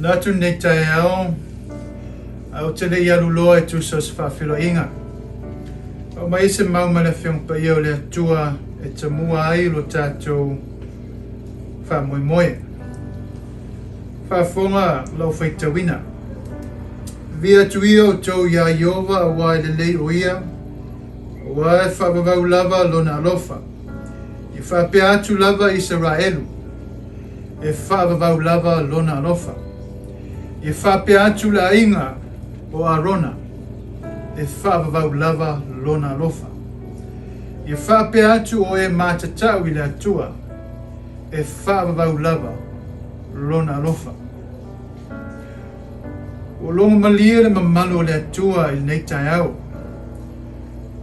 Manatu lenei taeao, ae ou te le i alu loa e tusa o se faafeiloaiga. Aumai se mau ma le Afioga Paia o le Atua e tamua ai lo tatou faamoemoe. Faafofoga lau faitauina. Via atu ia outou iā Ieova aua e lelei o ia, aua e faavavau lava lona alofa. Ia faapea atu lava Isaraelu, e faavavau lava lona alofa. Ia faapea atu le aiga o Arona, e faavavau lava lona alofa. Ia faapea atu o e matatau i le Atua, e faavavau lava lona alofa. Ua logomalie le mamalu o le Atua i lenei taeao,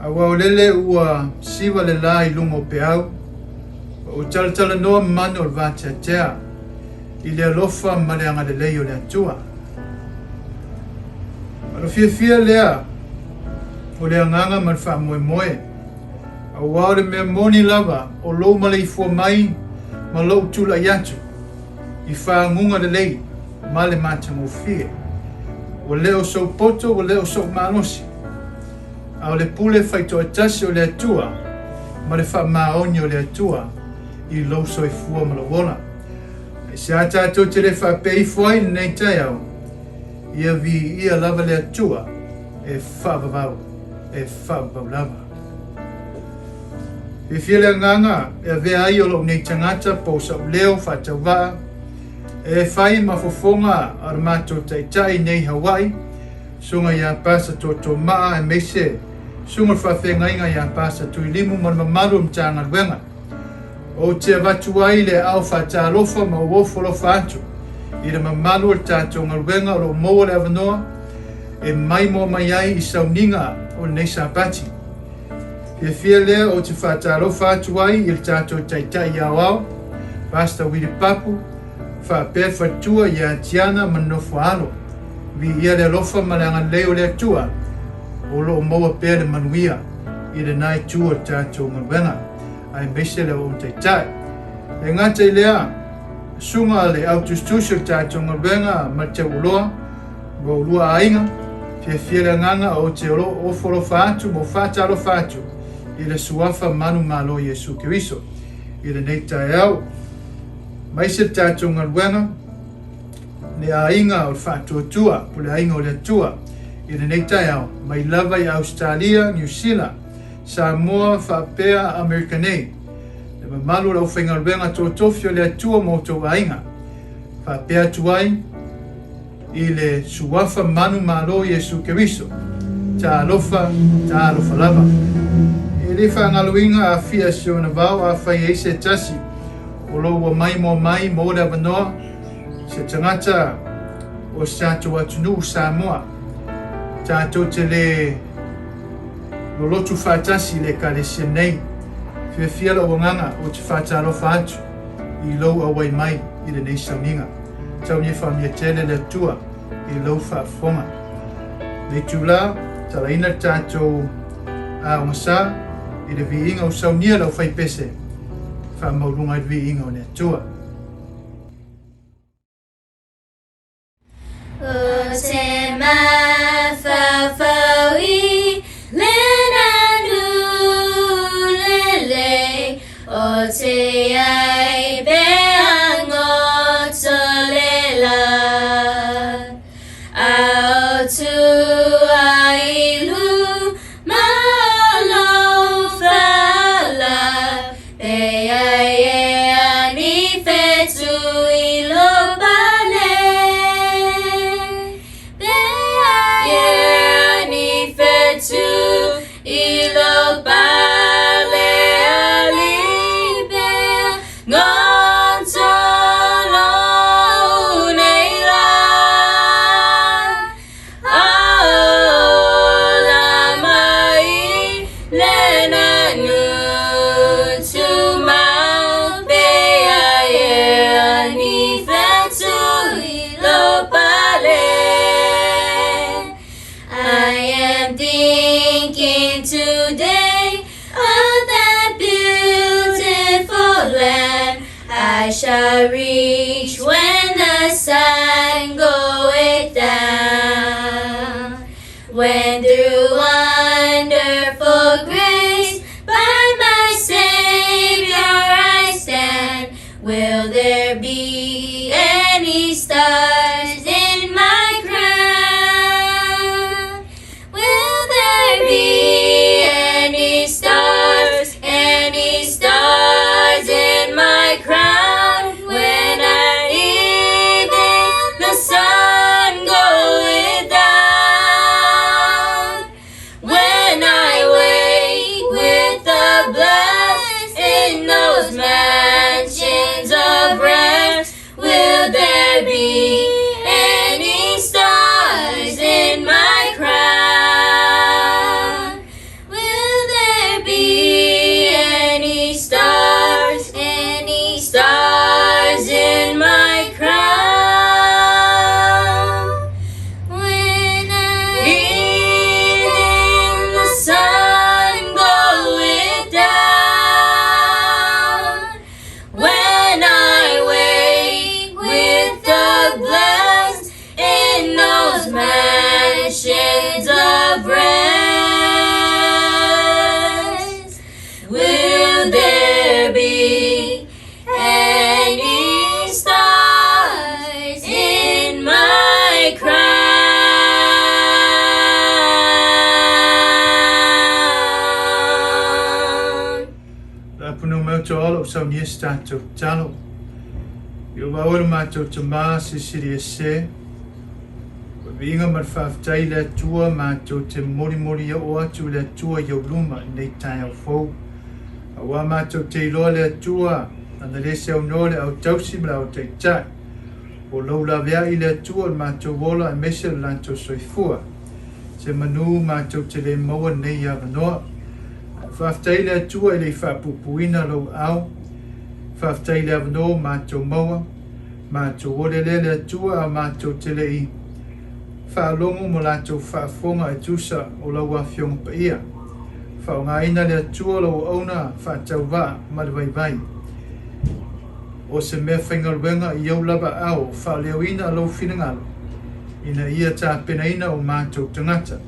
aua o lele ua siva le la i luga o peau, ma ua talatalanoa manu o le vateatea i le alofa ma le agalelei o le Atua. O le fiafia lea o le agaga ma le faamoemoe, aua o le mea moni lava o lou maleifua mai ma lou tulai atu i faguga lelei ma le matagofie. Ua le o sou poto, ua le o sou malosi, a o le pule faitoatasi o le Atua ma le faamaoni o le Atua i lou soifua ma lou ola. Aisea tatou te le faapea ifo ai i lenei taeao? Ia viia lava le Atua e faavavau, e faavavau lava. Fiafia le agaga e avea ai o lou nei tagata po o sa'u leo faatauvaa e fai ma fofoga a lo matou taitai nei Hawaii, Susuga ia Pasa Tootoomaa aemaise Susuga o le Faafeagaiga ia Pasa Tuilimu ma le mamalu o le Matagaluega. Ou te avatu ai le aao faatalofa ma ou ofo alofa atu i le mamalu o le tatou galuega o lo o maua le avanoa e maimoa mai ai i sauniga o lenei Sapati. Fiafia lea ou te faatalofa atu ai i le tatou Taitai Aoao, Pastor Willie Papu, faapea le faletua ia Tiana ma le nofo a alo. Viia le alofa ma le agalelei o le Atua o lo o maua pea le manuia i lena itu o le tatou galuega, aemaise le auauna taitai. E gata i lea, susuga le au tusitusi o le tatou galuega ma le teuoloa, ma oulua aiga, fiafia le agaga ou te ofo alofa atu ma ou faatalofa atu i le Suafa manumalo Iesu Keriso i lenei taeao. Aemaise le tatou galuega, le aiga o le faatuatua, po o le aiga o le Atua i lenei taeao, mai lava i Ausetalia, Niu Sila, Samoa faapea Amerika nei. Le mamalu o le aufaigaluega totofi o le Atua ma outou aiga, faapea atu ai i le Suafa manumalo Iesu Keriso. Talofa, talofa lava. E le faagaloina aafia si ona vao afai e i ai se tasi o lo o ua maimoa mai mo le avanoa, se tagata o se tatou atunuu Samoa, tatou te le lolotu faatasi i le Ekalesia nei. Fiafia lou agaga ou te faatalofa atu i lou auai mai i lenei sauniga. Taunia faamia tele le Atua i lou faafofoga. Lenei itula, talaina le tatou aogasa i le viiga o saunia le aufaipese faamaualuga ai le viiga o le Atua. O te mafaufau i lena nulelei, o te ai pea ngoto lela. A o tua i luma o lou fala, pe ai e ani fetu i lo pale. Pe ai e ani fetu i lo pale ali pea ngoto lo nei la. A ola mai lena nu tumau pe ai e ani fetu i lo pale. I am thinking today of that beautiful land I shall reach when the sun goes. any stars in my crown? Will there be any stars, any stars in my crown when I even the sun goeth down? When I wake with the blessed in those mansions of rest, will there be any stars in my crown? Will there be any stars, any stars in my crown? When I in the sun goeth down, when I wake with the blessed in those mansions of rest, will there be any stars in my crown? Le apunau mai o to alo o saunia se tatou tatalo. I o vao e le matou tama silisili ese, o le viiga ma le faafetai i le Atua matou te molimoli oo atu i le Atua i ou luma i lenei taeao fou. Aua matou te iloa le Atua, ana le se aunoa le ao tausi ma le ao taitai. O lou laveai i le Atua o le matou ola aemaise o le latou soifua. Se manu matou te le maua nei avanoa. Ae faafetai i le Atua e le i faapuupuuina lou ao. Faafetai i le avanoa ua matou maua. Matou ole lea le Atua a matou te le i faalogo ma latou faafofoga e tusa o lau Afioga Paia. Faaaogaina le Atua lau auauna faatauvaa ma le vaivai. O se mea faigaluega i ou lava ao faaleoina lou finagalo ina ia tapenaina o matou tagata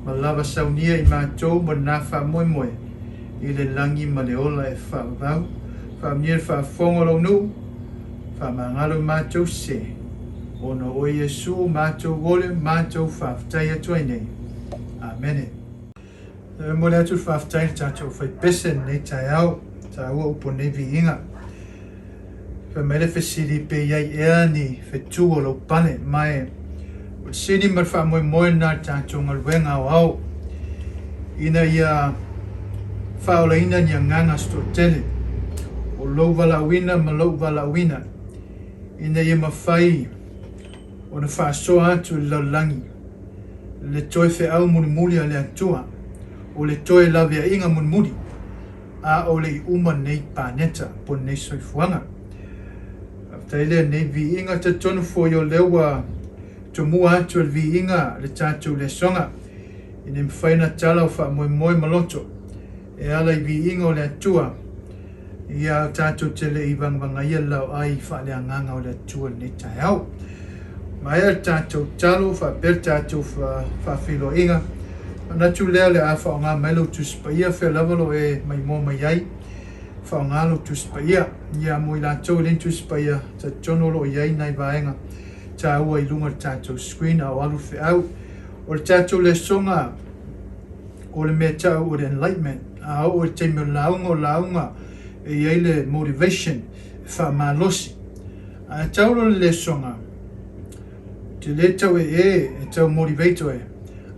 ma lava saunia i matou ma lena faamoemoe i le lagi ma le ola e faavavau. Faamanuia le faafofoga o lou nuu, faamagalo i matou se, ona o oe Iesu matou ole matou faafetai atu ai nei. Amene. E momoli atu le faafetai i le tatou faipese i lenei taeao, taua upu o lenei viiga. Fai mai le fesili pe i ai ea ni fetu o lou pale, ma e o le sini ma le faamoemoe lena i le tatou galuega aoao ina ia faaolaina ni agaga se toatele o lou valaauina ma lou valaauina ina ia mafai ona faasoa atu i le lalolagi le toe feau mulimuli a le Atua, o le toe laveaiga mulimuli, a o le i uma lenei paneta po o lenei soifuaga. Faafetai lea i lenei viiga, talitonu foi o lea ua tomua atu e le viiga le tatou lesoga, ina ia mafai ona tala o faamoemoe ma loto e ala i viiga o le Atua, ia tatou te le i vagavagaia le laoai faaleagaga o le Atua i lenei taeao. Maea le tatou talo faapea le tatou faafeiloaiga, manatu lea o le a faaaoga mai lou Tusi Paia, fea lava lo e maimoa mai ai, faaaoga lou Tusi Paia. Ia, mo i latou e leai ni Tusi Paia, talitonu o lo o i ai nai vaega taua i luga o le tatou screen a o alu le feau. O le tatou lesoga o le mea tau o le enlightenment, a oo i le taimi o le lauga, o lauga e i ai le motivation e faamalosi. Ae tau loa le lesoga, ou te le tau e e e tau motivate oe,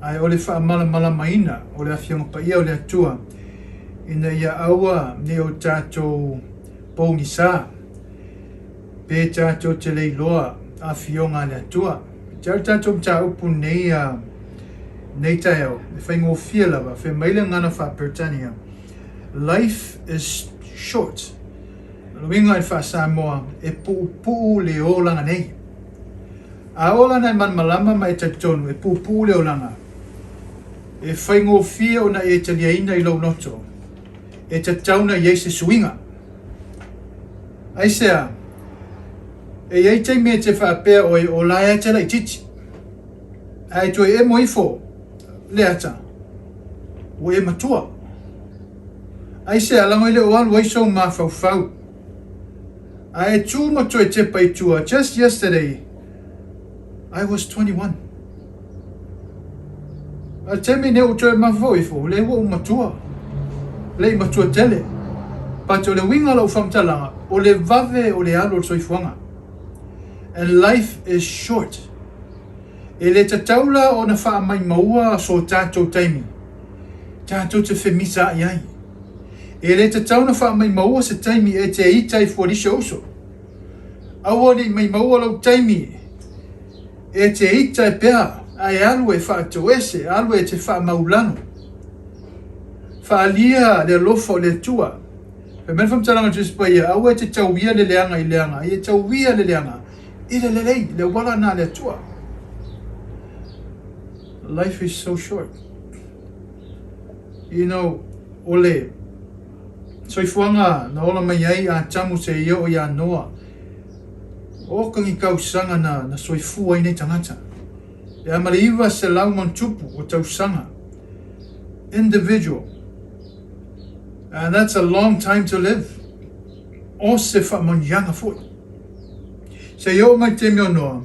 ae o le faamalamalamaina o le Afioga Paia o le Atua ina ia aua ne i o tatou pogisa pe tatou te le iloa Afioga a le Atua. Tau le tatou mataupu nei a nei taeao, e faigofie lava, fai mai le gagana faa-Peretania, Life is short. O le uiga i le faa-Samoa, e puupuu le olaga nei. A ola ana e malamalama ma e talitonu e puupuu le olaga, e faigofie ona e taliaina i lou loto, e tatau ona i ai se suiga. Aisea? E i ai taimi e te faapea oe o la e ata laitiiti, ae toe emo ifo le ata, ua e matua. Aisea? Lago e le o alu ai sou mafaufau. Ae tu ma toe tepa i tua, just yesterday I was 21. A le taimi nei ua toe mafaufau ifo, o lea ua ou matua, le i matua tele. But o le uiga o lau faamatalaga, o le vave o le alu o le soifuaga. And life is short. E le tatau la ona faamaimaua so tatou taimi tatou te femisaai ai. E le tatau ona faamaimaua se taimi e te ita ai fualisi o uso. Aua ne i maimaua lou taimi e te ita ai pea ae alu e faatoese, alu e te faamaulalo. Faaalia le alofa o le Atua. Fai mai le faamatalaga a Tusi Paia, aua e te tauia le leaga i leaga, ia tauia le leaga i le lelei, le auala na a le Atua. Life is so short. You know, o le soifuaga na ola mai ai Atamu seia oo iā Noa, oka ni tausaga na, na soifua ai nei tagata. E a ma le 900 ma ona tupu o tausaga. Individual. And that's a long time to live. O se faamanuiaga foi. Seia oo mai le taimi o Noa,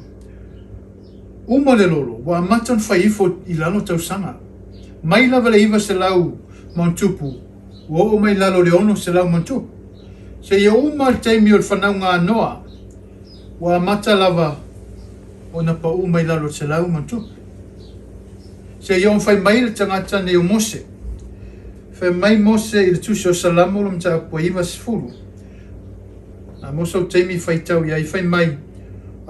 Uma le lolo, ua amata ona fai ifo i lalo tausaga. Mai lava le 900 ma ona tupu, ua oo mai lalo le 600 ma ona tupu. Seia uma le taimi o le fanauga a Noa, ua amata lava ona pau mai lalo le 100 ma ona tupu. Seia oo fai mai le tagata nei o Mose. Fai mai Mose i le tusi o Salamo le mataupu e 90. A mo sou taimi faitau i ai, fai mai,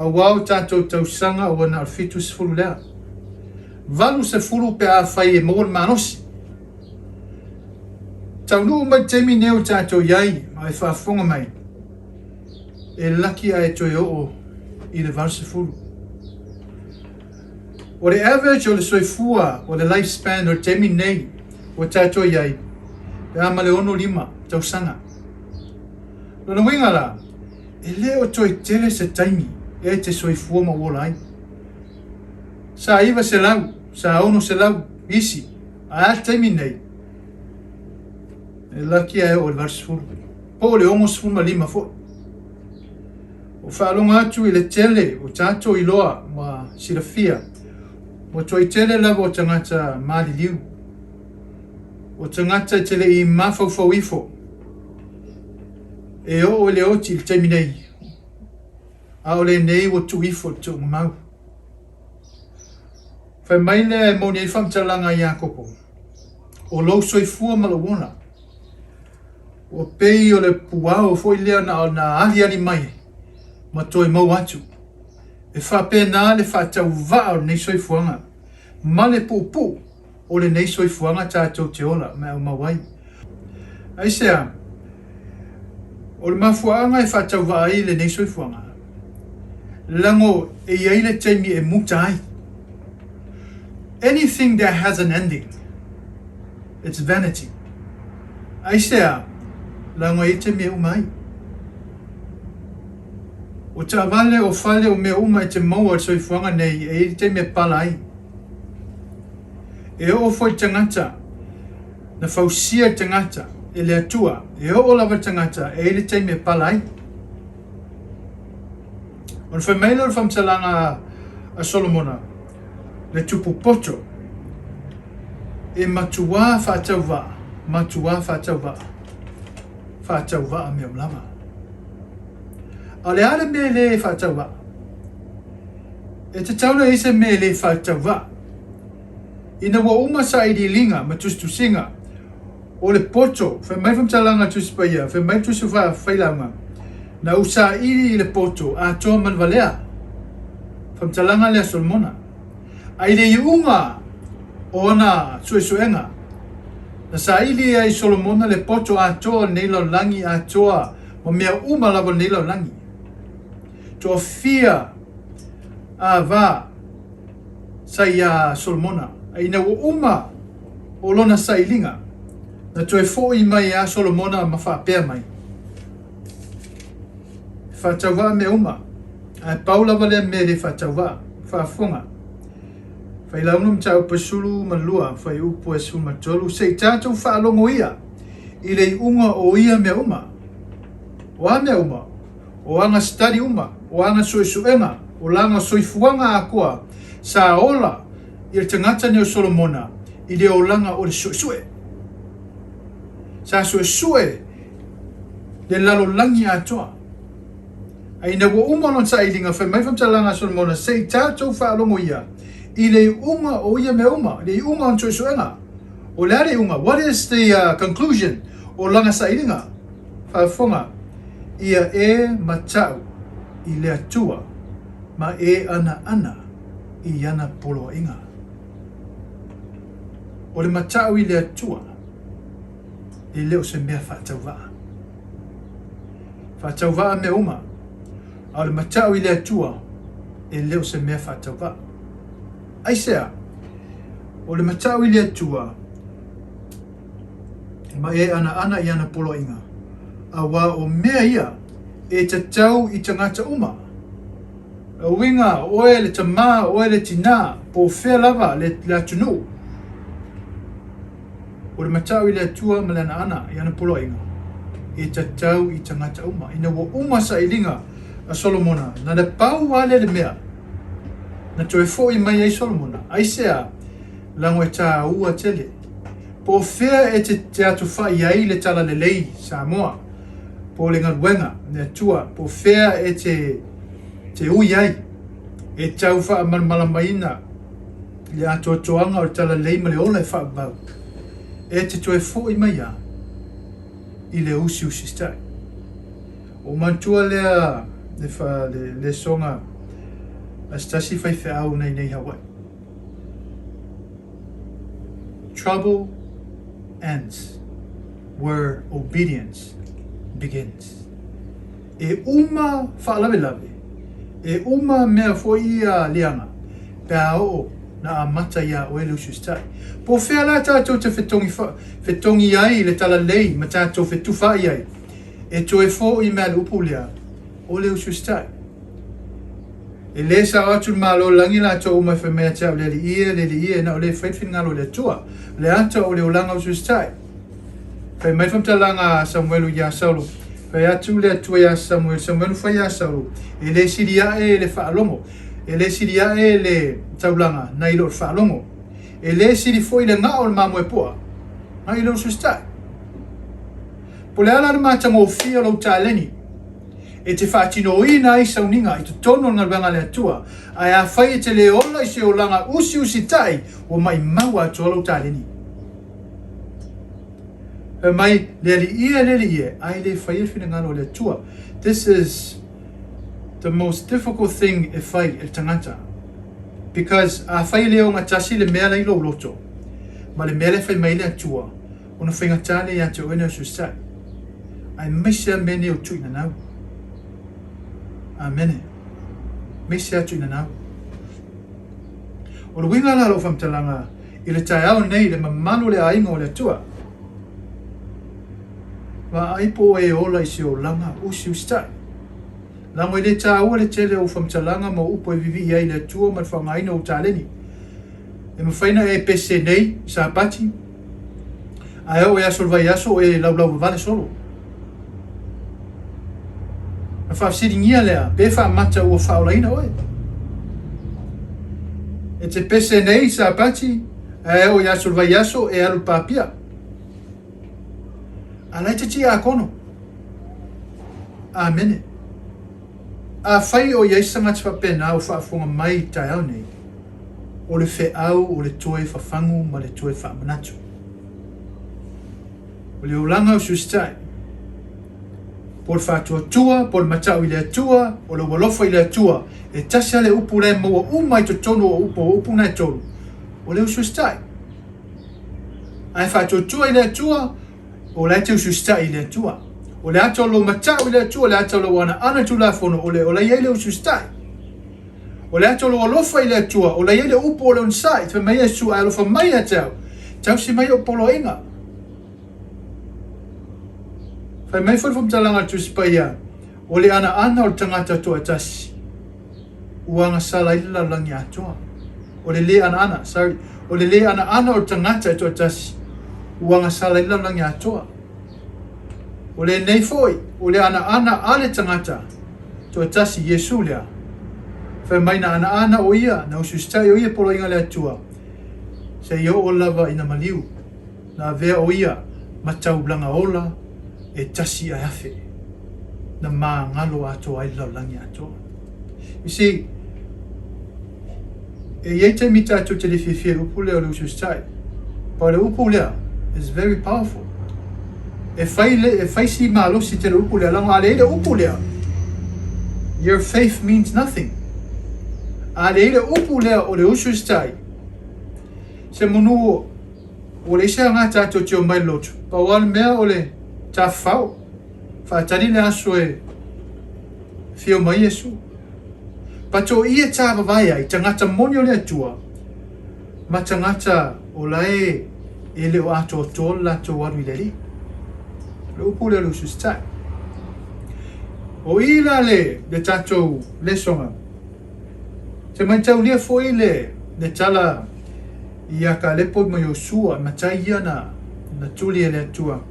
Auā o tatou tausaga ua na o le 70 lea. 80 pe afai e maua le malosi. Taunuu mai le taimi nei o tatou i ai, a e faafofoga mai, e laki ae toe oo i le 80. O le average o le soifua o le life span o le taimi nei ua tatou i ai, pe a ma le 65 tausaga. Lona uiga la, e le o toe tele se taimi e te soifua ma ou ola ai. Sa 900, sa 600 isi, ae a le taimi nei? E laki ae oo i le 80, po o le 65 foi. Ua faalogo atu i le tele o tatou iloa ma silafia, ua toe tele lava o tagata maliliu, o tagata e te le i mafaufau ifo e oo i le oti i le taimi nei, a o lenei ua tuu ifo i le tuugamau. Fai mai lea e moni ai faamatalaga a Iakopo, o lou soifua ma lou ola, ua pei o le puao foi lea na ona aliali mai ma toe maua atu. E faapena le faatauvaa o lenei soifuaga ma le puupuu o lenei soifuaga tatou te ola ma e aumau ai. Aisea? O le mafuaaga e faatauvaa ai lenei soifuaga, lago e i ai le taimi e muta ai. Anything that has an ending, it's vanity. Aisea? Lago e i ai taimi e uma ai. O taavale, o fale, o mea uma e te maua i le soifuaga nei, e i ai le taimi e pala ai. E oo foi le tagata, na fausia le tagata e le Atua, e oo lava le tagata e i ai le taimi e pala ai. Ona fai mai lea o le faamatalaga a Solomona, le tupu poto, e matuā faatauvaa, matuā faatauvaa, faatauvaa mea uma lava. A o le a le mea e le faatauvaa? E tatau ona i ai se mea e le faatauvaa. Ina ua uma sailiiliga ma tusitusiga o le poto, fai mai le faamatalaga a le Tusi Paia, fai mai le Tusi o Failauga, Na ou saili i le poto atoa ma le valea. Faamatalaga lea a Solomona. A i le iuga o ana suesuega, na saili ai Solomona le poto atoa o lenei lalolagi atoa ma mea uma lava o lenei lalolagi. Toafia ava sa iā Solomona, a ina ua uma o lona sailiga, na toe foʻi mai iā Solomona ma faapea mai, E faatauvaa mea uma, ae pau lava lea mea e le faatauvaa, faafofoga. Failauga Mataupu e 12, fuaiupu e 13, Se i tatou faalogo ia i le iuga o ia mea uma. O a mea uma? O ana study uma, o ana suesuega, o lana soifuaga atoa, sa ola i le tagata nei o Solomona i le olaga o le suesue. Sa suesue le lalolagi atoa. A ina ua uma lona sailiga, fai mai le faamatalaga a Solomona, Se i tatou faalogo ia i le iuga o ia mea uma, le iuga o ona suesuega. O le a le iuga? What is the conclusion o lana sailiga? Faafofoga, Ia e matau i le Atua ma e anaana i ana poloaiga. O le matau i le Atua, e le o se mea faatauvaa. Faatauvaa mea uma, a o le matau i le Atua, e le o se mea faatauvaa. Aisea? O le matau i le Atua, ma e anaana i ana poloaiga, auā o mea ia e tatau i tagata uma. O uiga, o oe le tamā, o oe le tinā, po o fea lava le, le atunuu, o le matau i le Atua ma le anaana i ana poloaiga, e tatau i tagata uma. Ina ua uma sailiga a Solomona, na le pau lava lea le mea na toe foʻi mai ai Solomona, aisea? Lago e tāua tele. Po o fea e te te atowhai ai le talalelei Samoa, po o le galuega, le Atua, po o fea e te te ui ai, e tau faamalamalamaina le atoatoaga o le talalelei ma le ola e faavavau, e te toe foʻi mai a i le usiusi tai. O manatua lea le, fa, le, le soga a se tasi faifeau nei nei Hawaii. Trouble ends where obedience begins. E uma faalavelave, e uma mea foi ia leaga, pe a oo na amata iā oe le usiusitai. Po o fea la tatou te fetongi, fetongi ai i le talalelei ma tatou fetufaai ai, e toe foʻi mai le upu lea, o le usiusitai. E lē sao atu le Malo o le lagi latou uma e fai mai ia te au, Le Alii e, le Alii e, na o lē fai le finagalo o le Atua, le ata o le olaga usiusitai. Fai mai le faamatalaga a Samuelu iā Saulo, Fai atu le Atua iā Samuelu, Samuelu fai iā Saulo, E lē sili aʻe le faalogo, e lē sili aʻe le taulaga nai lo le faalogo. E lē sili foi le gaʻo o le mamoe poa nai lo le usiusitai. Po o le a la le matagofie o lou taleni e te faatinoina ai sauniga i totonu o le galuega a le Atua, ae afai e te le ola i se olaga usiusitai, ua maʻimau atoa lou taleni. Fai mai, Le Alii e, le Alii e, ae le faia le finagalo o le Atua. This is the most difficult thing e fai e le tagata. Because afai e le ogatasi le mea la i lou loto ma le mea la e fai mai le Atua, ona faigata lea ia te oe na usiusitai. Aemaise lava mea nei o tuuinanau. Amene. Aemaise lava tuuinanau. O le uiga la o lau faamatalaga i le taeao nei i le mamalu o le aiga o le Atua, vaai po o e ola i se olaga usiusitai. Lago e le tāua le tele o ou faamatalaga ma ou upu e vivii ai i le Atua ma le faaaogaina o ou taleni. E mafai na e pese nei i Sapati, ae oo i aso o le vaiaso o e laulau vavale solo. Na faafesiligia lea, pe faamata ua faaolaina oe? E te pese nei i Sapati, ae oo i aso o le vaiaso e alu papia. A la e te tiakono. Amene. Afai o i ai se tagata faapena ua faafofoga mai i le taeao nei, o le feau o le toe fafagu ma le toe faamanatu. O le olaga o Susitai, po o le faatuatua, po o le matau i le Atua, o lou alofa i le Atua, e tasi lava le upu la e maua uma i totonu o upu, o upu na e tolu, o le usiusitai. A e faatuatua i le Atua, O la e te usiusitai i le Atua. O le ata o lou matau i le Atua, o le ata o lou anaana i le Tulafono, o le, o la e i ai le usiusitai. O le ata o lou alofa i le Atua, o la e i ai le upu o le onosai, fai mai Iesu, a e alofa mai ia te au, tausi mai ou poloaiga. Fai mai foi le faamatalaga a le Tusi Paia, o le anaana o le tagata toatasi, ua agasala ai le lalolagi atoa. O le lē anaana, sorry, o le lē anaana o le tagata e toatasi, ua agasala ai le lalolagi atoa. O lenei foi, o le anaana a le tagata, Toatasi, Iesu lea. Fai mai na anaana o ia, na usiusitai o ia poloaiga a le Atua, seia oo lava ina maliu, na avea o ia ma taulaga ola e tasi ae afe, na magalo atoa ai le lalolagi atoa. You see, e i ai taimi tatou te le fiafia i le upu lea o le usiusitai, but o le upu lea is very powerful. E fai, le, e fai si malosi tele upu lea, leaga a leai le upu lea, your faith means nothing. A leai le upu lea o le usiusitai, se manu ua leai se aoga tatou te omai i le lotu. Pau lava le mea o le tafafao, faatali le aso e fia omai Iesu. But o i e tāvavae ai tagata moni o le Atua ma tagata o la e e le o atoatoa le latou alu i le Alii. O le upu lea o le usiusitai. O i la le, le tatou lesoga. Te maitaulia foi le, le tala ia Kalepo ma Iosua, matai ia na, na tuli e le Atua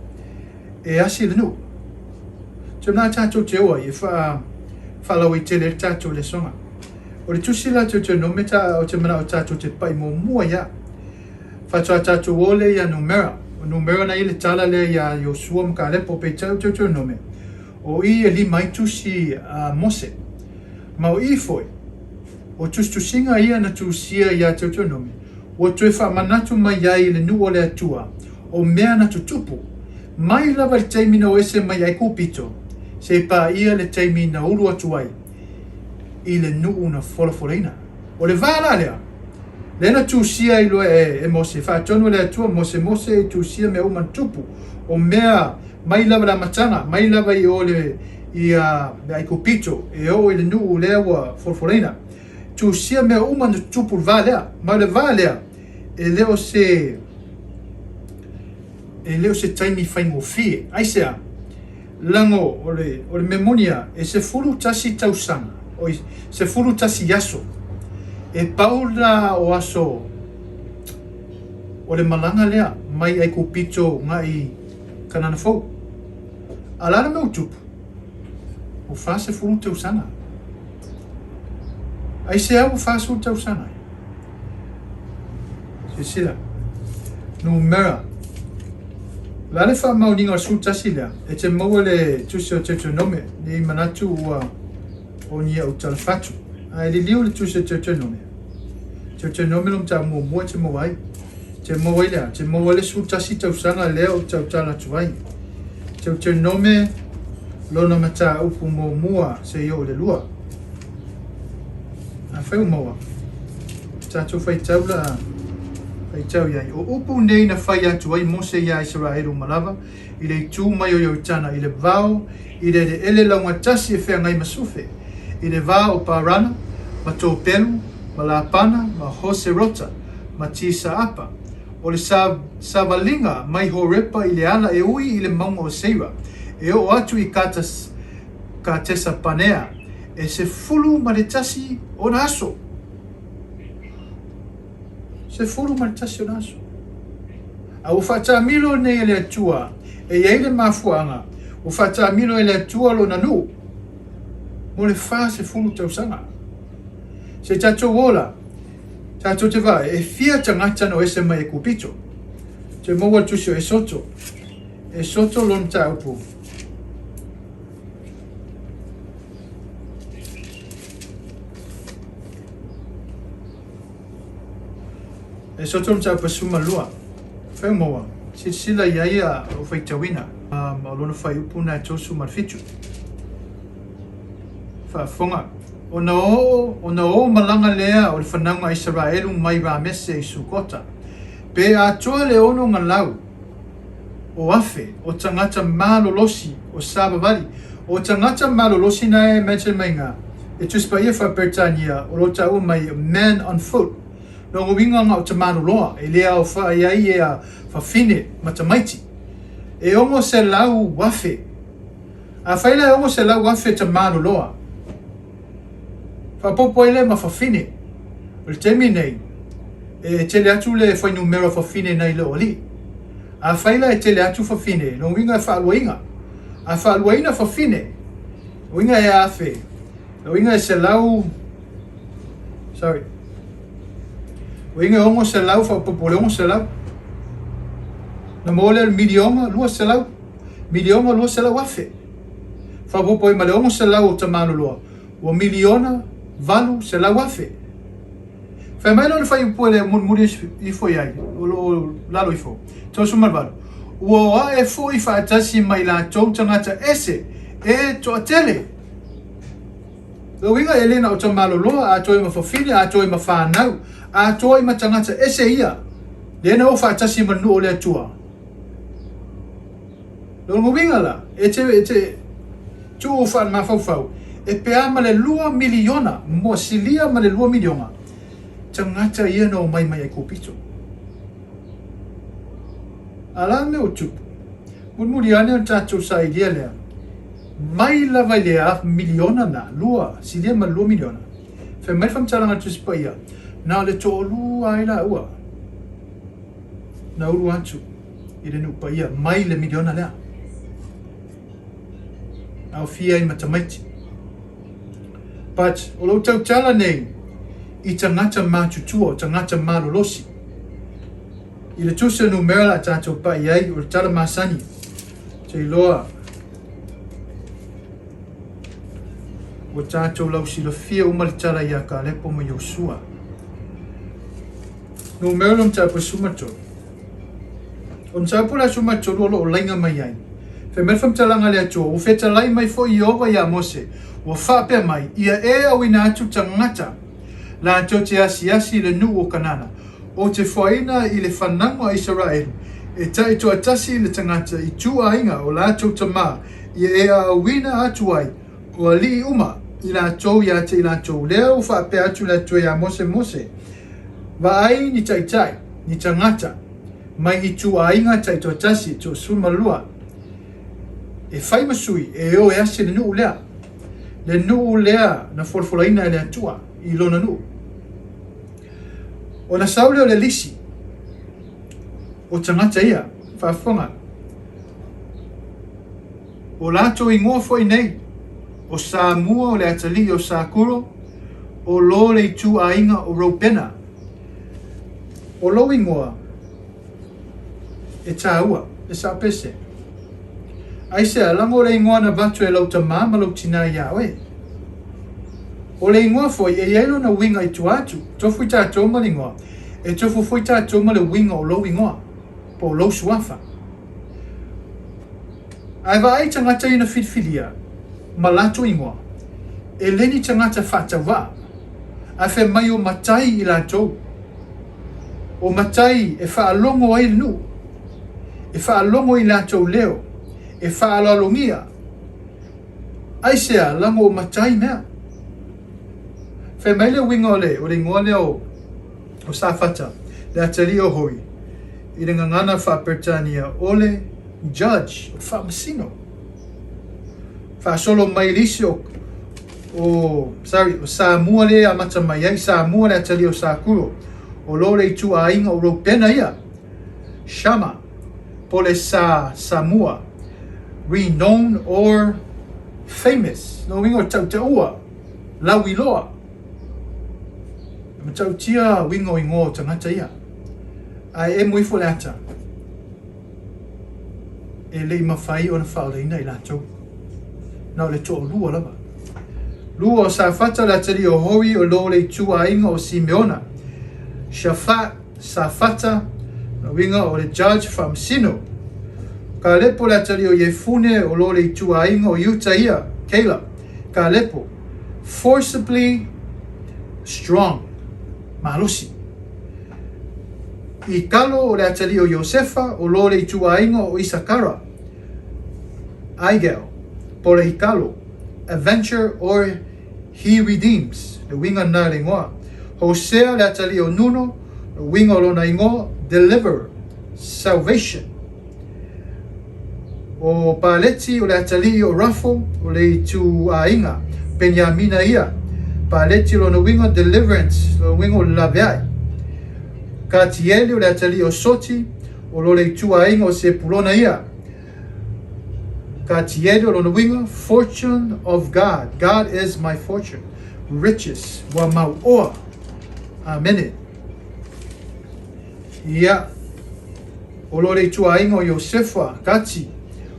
e asi le nuu. Te mea tatou te o ai e wha, whaalauaitele ai le tatou lesoga. O le tusi la Deuteronome ta, o te manao tatou te pai muamua ia. Faatoa tatou o lea ia Numera. O Numera na i le tala lea ia Iosua ma Kalepo, peitai o Deuteronome, o i e lima ai tusi a Mose. Ma o i foi, o tusitusiga ia na tusia ia Deuteronome, ua toe faamanatu mai ai i le nuu o le Atua, o mea na tutupu, mai lava i le taimi na o ese mai Aikupito, seia paia le taimi na ulu atu ai i le nuu na folafolaina. O le va la lea, lea na tusia ai loa e Mose, faatonu e le Atua Mose, Mose e tusia mea uma na tupu, o mea mai lava i le amataga, mai lava i o le i le Aikupito, e oo i le nuu lea ua folafolaina. Tusia mea uma na tutupu i le va lea. Ma o le va lea, e le o se e le o se taimi faigofie. Aisea? Lago o le, o le mea moni a, e 11 tausaga, oi, 11 aso, e pau la o aso o le malaga lea mai Aikupito agai Kanana Fou. A o le a le mea ua tupu? Ua 40 tausaga. Aisea ua 40 tausaga ai? Silasila. Numera. O le a le faamaoniga o le 11 lea? E te maua le tusi o Deuteronome, ne i manatu ua o ni au talafatu. Ae liliu le tusi o Deuteronome. Deuteronome lo mataupu muamua e te maua ai. Te maua ai le a? Te maua ai le 11 tausaga lea ou te tautala atu ai. Deuteronome lona mataupu muamua seia oo i le lua. Afai ua maua, tatou faitau la faitau i ai. O upu nei na fai atu ai Mose iā Isaraelu uma lava, i le itu mai o Ioritana, i le vao, i le eleele laugatasi e feagai ma Sufe, i le va o Parana, ma Topelu, ma Lapana, ma Hoserota, ma Tisaapa, o le sa, savaliga mai Horepa i le ala e ui i le mauga o Seira, e oo atu i Katas, Katesapanea, e 11 ona aso. 11 ona aso. A ua faataamilo nei e le Atua, e i ai le mafuaaga, ua faataamilo e le Atua lona nuu mo le 40 tausaga. Se tatou ola, tatou te vaai, e fia tagata na o ese mai Ekupito. Toe maua le tusi o Esoto. Esoto lona mataupu. Esoto mataupu 12. Fai maua, silasila i ai a o faitauina. O lona fuaiupu na e 37. Faafofoga. Ona oo, ona o malaga lea o le fanauga a Isaraelu mai Ramese i Sukota, pe atoa le ono galau o afe o tagata malolosi o savavali. O tagata malolosi na e mention mai nga e Tusi Paia faa-Peretania o lo o taua mai man on foot. Lona uiga nga o tamaloloa e le aofai ai ea fafine ma tamaiti. E 600,000. Afai la e 600,000 tamaloloa, faaopoopo ai lea ma fafine. O le taimi nei, e tele atu le fuainumera o fafine nai le alii. Afai la e tele atu fafine, lona uiga e faaluaina. A faaluaina fafine, uiga e afe. Lona uiga e 100, sorry, uiga e 600 faaopoopo i le 600. Ona maua lea o le miliona 200, miliona 200,000. Faaopoopo ai ma le 600 o tamaloloa, ua miliona 800,000. Fai mai lea o le fuaiupu e mulimuli ifo i ai, o lo o lalo ifo, 38, Ua o ae foi faatasi ma i latou tagata ese e toatele. Lona uiga e le na o tamaloloa, atoa ai ma fafine, atoa ai ma fanau, atoa ai ma tagata ese ia, lea na o faatasi ma le nuu o le Atua. Lona uiga la, e te, e te tuu faalemafaufau, e pe a ma le 2 miliona, mo silia ma le 2 miliona, tagata ia na omai mai Aikupito. A la mea ua tupu? Mulimuli ane ona tatou sailia lea, mai lava i le half miliona na, lua, silia ma le 2 miliona, fai mai le faamatalaga a le Tusi Paia, na o le toalua ai laua na ulu atu i le nuu paia mai le miliona lea. Aofia ai ma tamaiti. But o lou tautala nei i tagata matutua, o tagata malolosi. I le tusi o numera la tatou pai ai, o le tala masani, te iloa ua tatou lausilafia uma le tala ia Kalepo ma Iosua. Numera o le mataupu e 13. O le mataupu la e 13 o lo o laina mai ai. Fai mai le faamatalaga a le Atua, ua fetalai mai foi Ieova iā Mose, ua faapea mai, Ia e auina atu tagata latou te asiasi i le nuu o Kanana, ou te foaina i le fanauga a Isaraelu, e taitoatasi le tagata i ituaiga o latou tamā, ia e aauina atu ai o alii uma i latou ia te i latou. Lea ua faapea atu le Atua iā Mose, Mose, vaai ni taitai, ni tagata, mai ituaiga taitoatasi, 32, e fai ma sui e o e asi le nuu lea, le nuu lea na folafolaina e le Atua i lona nuu. Ona sau lea o le lisi o tagata ia, faafofoga, o latou igoa foi nei, o Samua o le atalii o Sakuro, o lo le ituaiga o Reubena. O lou igoa e tāua, e sao pese. Aisea, lago o le igoa na avatu e lou tamā ma lou tinā iā oe. O le igoa foi e i ai lona uiga i tua atu, tofu i tatou ma le igoa, e tofu foi tatou ma le uiga o lou igoa, po o lou suafa. Ae vaai tagata ia na filifilia ma latou igoa, e le ni tagata faatauvaa, ae fai mai o matai i latou, o matai e faalogo ai le nuu, e faalogo i latou leo, e faaaloalogia, Aisea, lago o matai mea. Fai mai le uiga o le, o le igoa lea o, o Safata, le atalii o Hori, i le gagana faa-Peretania, o le judge, o le faamasino. Faasolo mai le isi o, o, sorry, o Samua lea e amata mai ai, Samua le atalii o Sakuro, o lo le ituaiga o Reubena ia, Shama, po le Sa, Samua, renowned or famous, lona uiga o le tautaua, lauiloa. E matautia uiga o igoa o tagata ia. Ae emo ifo le ata, e le i mafai ona faaolaina i latou. Na o le toalua lava. Lua o Safata le atalii o Hori o lo le ituaiga o Simeona. Shafat, Safata, lona uiga o le judge faamasino. Kalepo le atalii o Iefune o lo le ituaiga o Iuta ia, Caleb, Kalepo, forcibly strong, malosi. Ikalo o le atalii o Iosefa o lo le ituaiga o Isakara, Igel, po le Ikalo, adventure or He redeems, le uiga lena i le igoa. Hosea le atalii o Nuno, le uiga o lona igoa, deliverer, salvation. O Paleti o le atalii o Rafo, o le ituaiga, Peniamina ia. Paleti o lona uiga, deliverance, lona uiga o le laveai. Katieli o le atalii o Soti, o lo le ituaiga o Sepulona ia. Katiele, o lona uiga, Fortune of God, God is my fortune, riches, ua mauoa. Amene. Ia, o lo le ituaiga o Iosefa, Kati,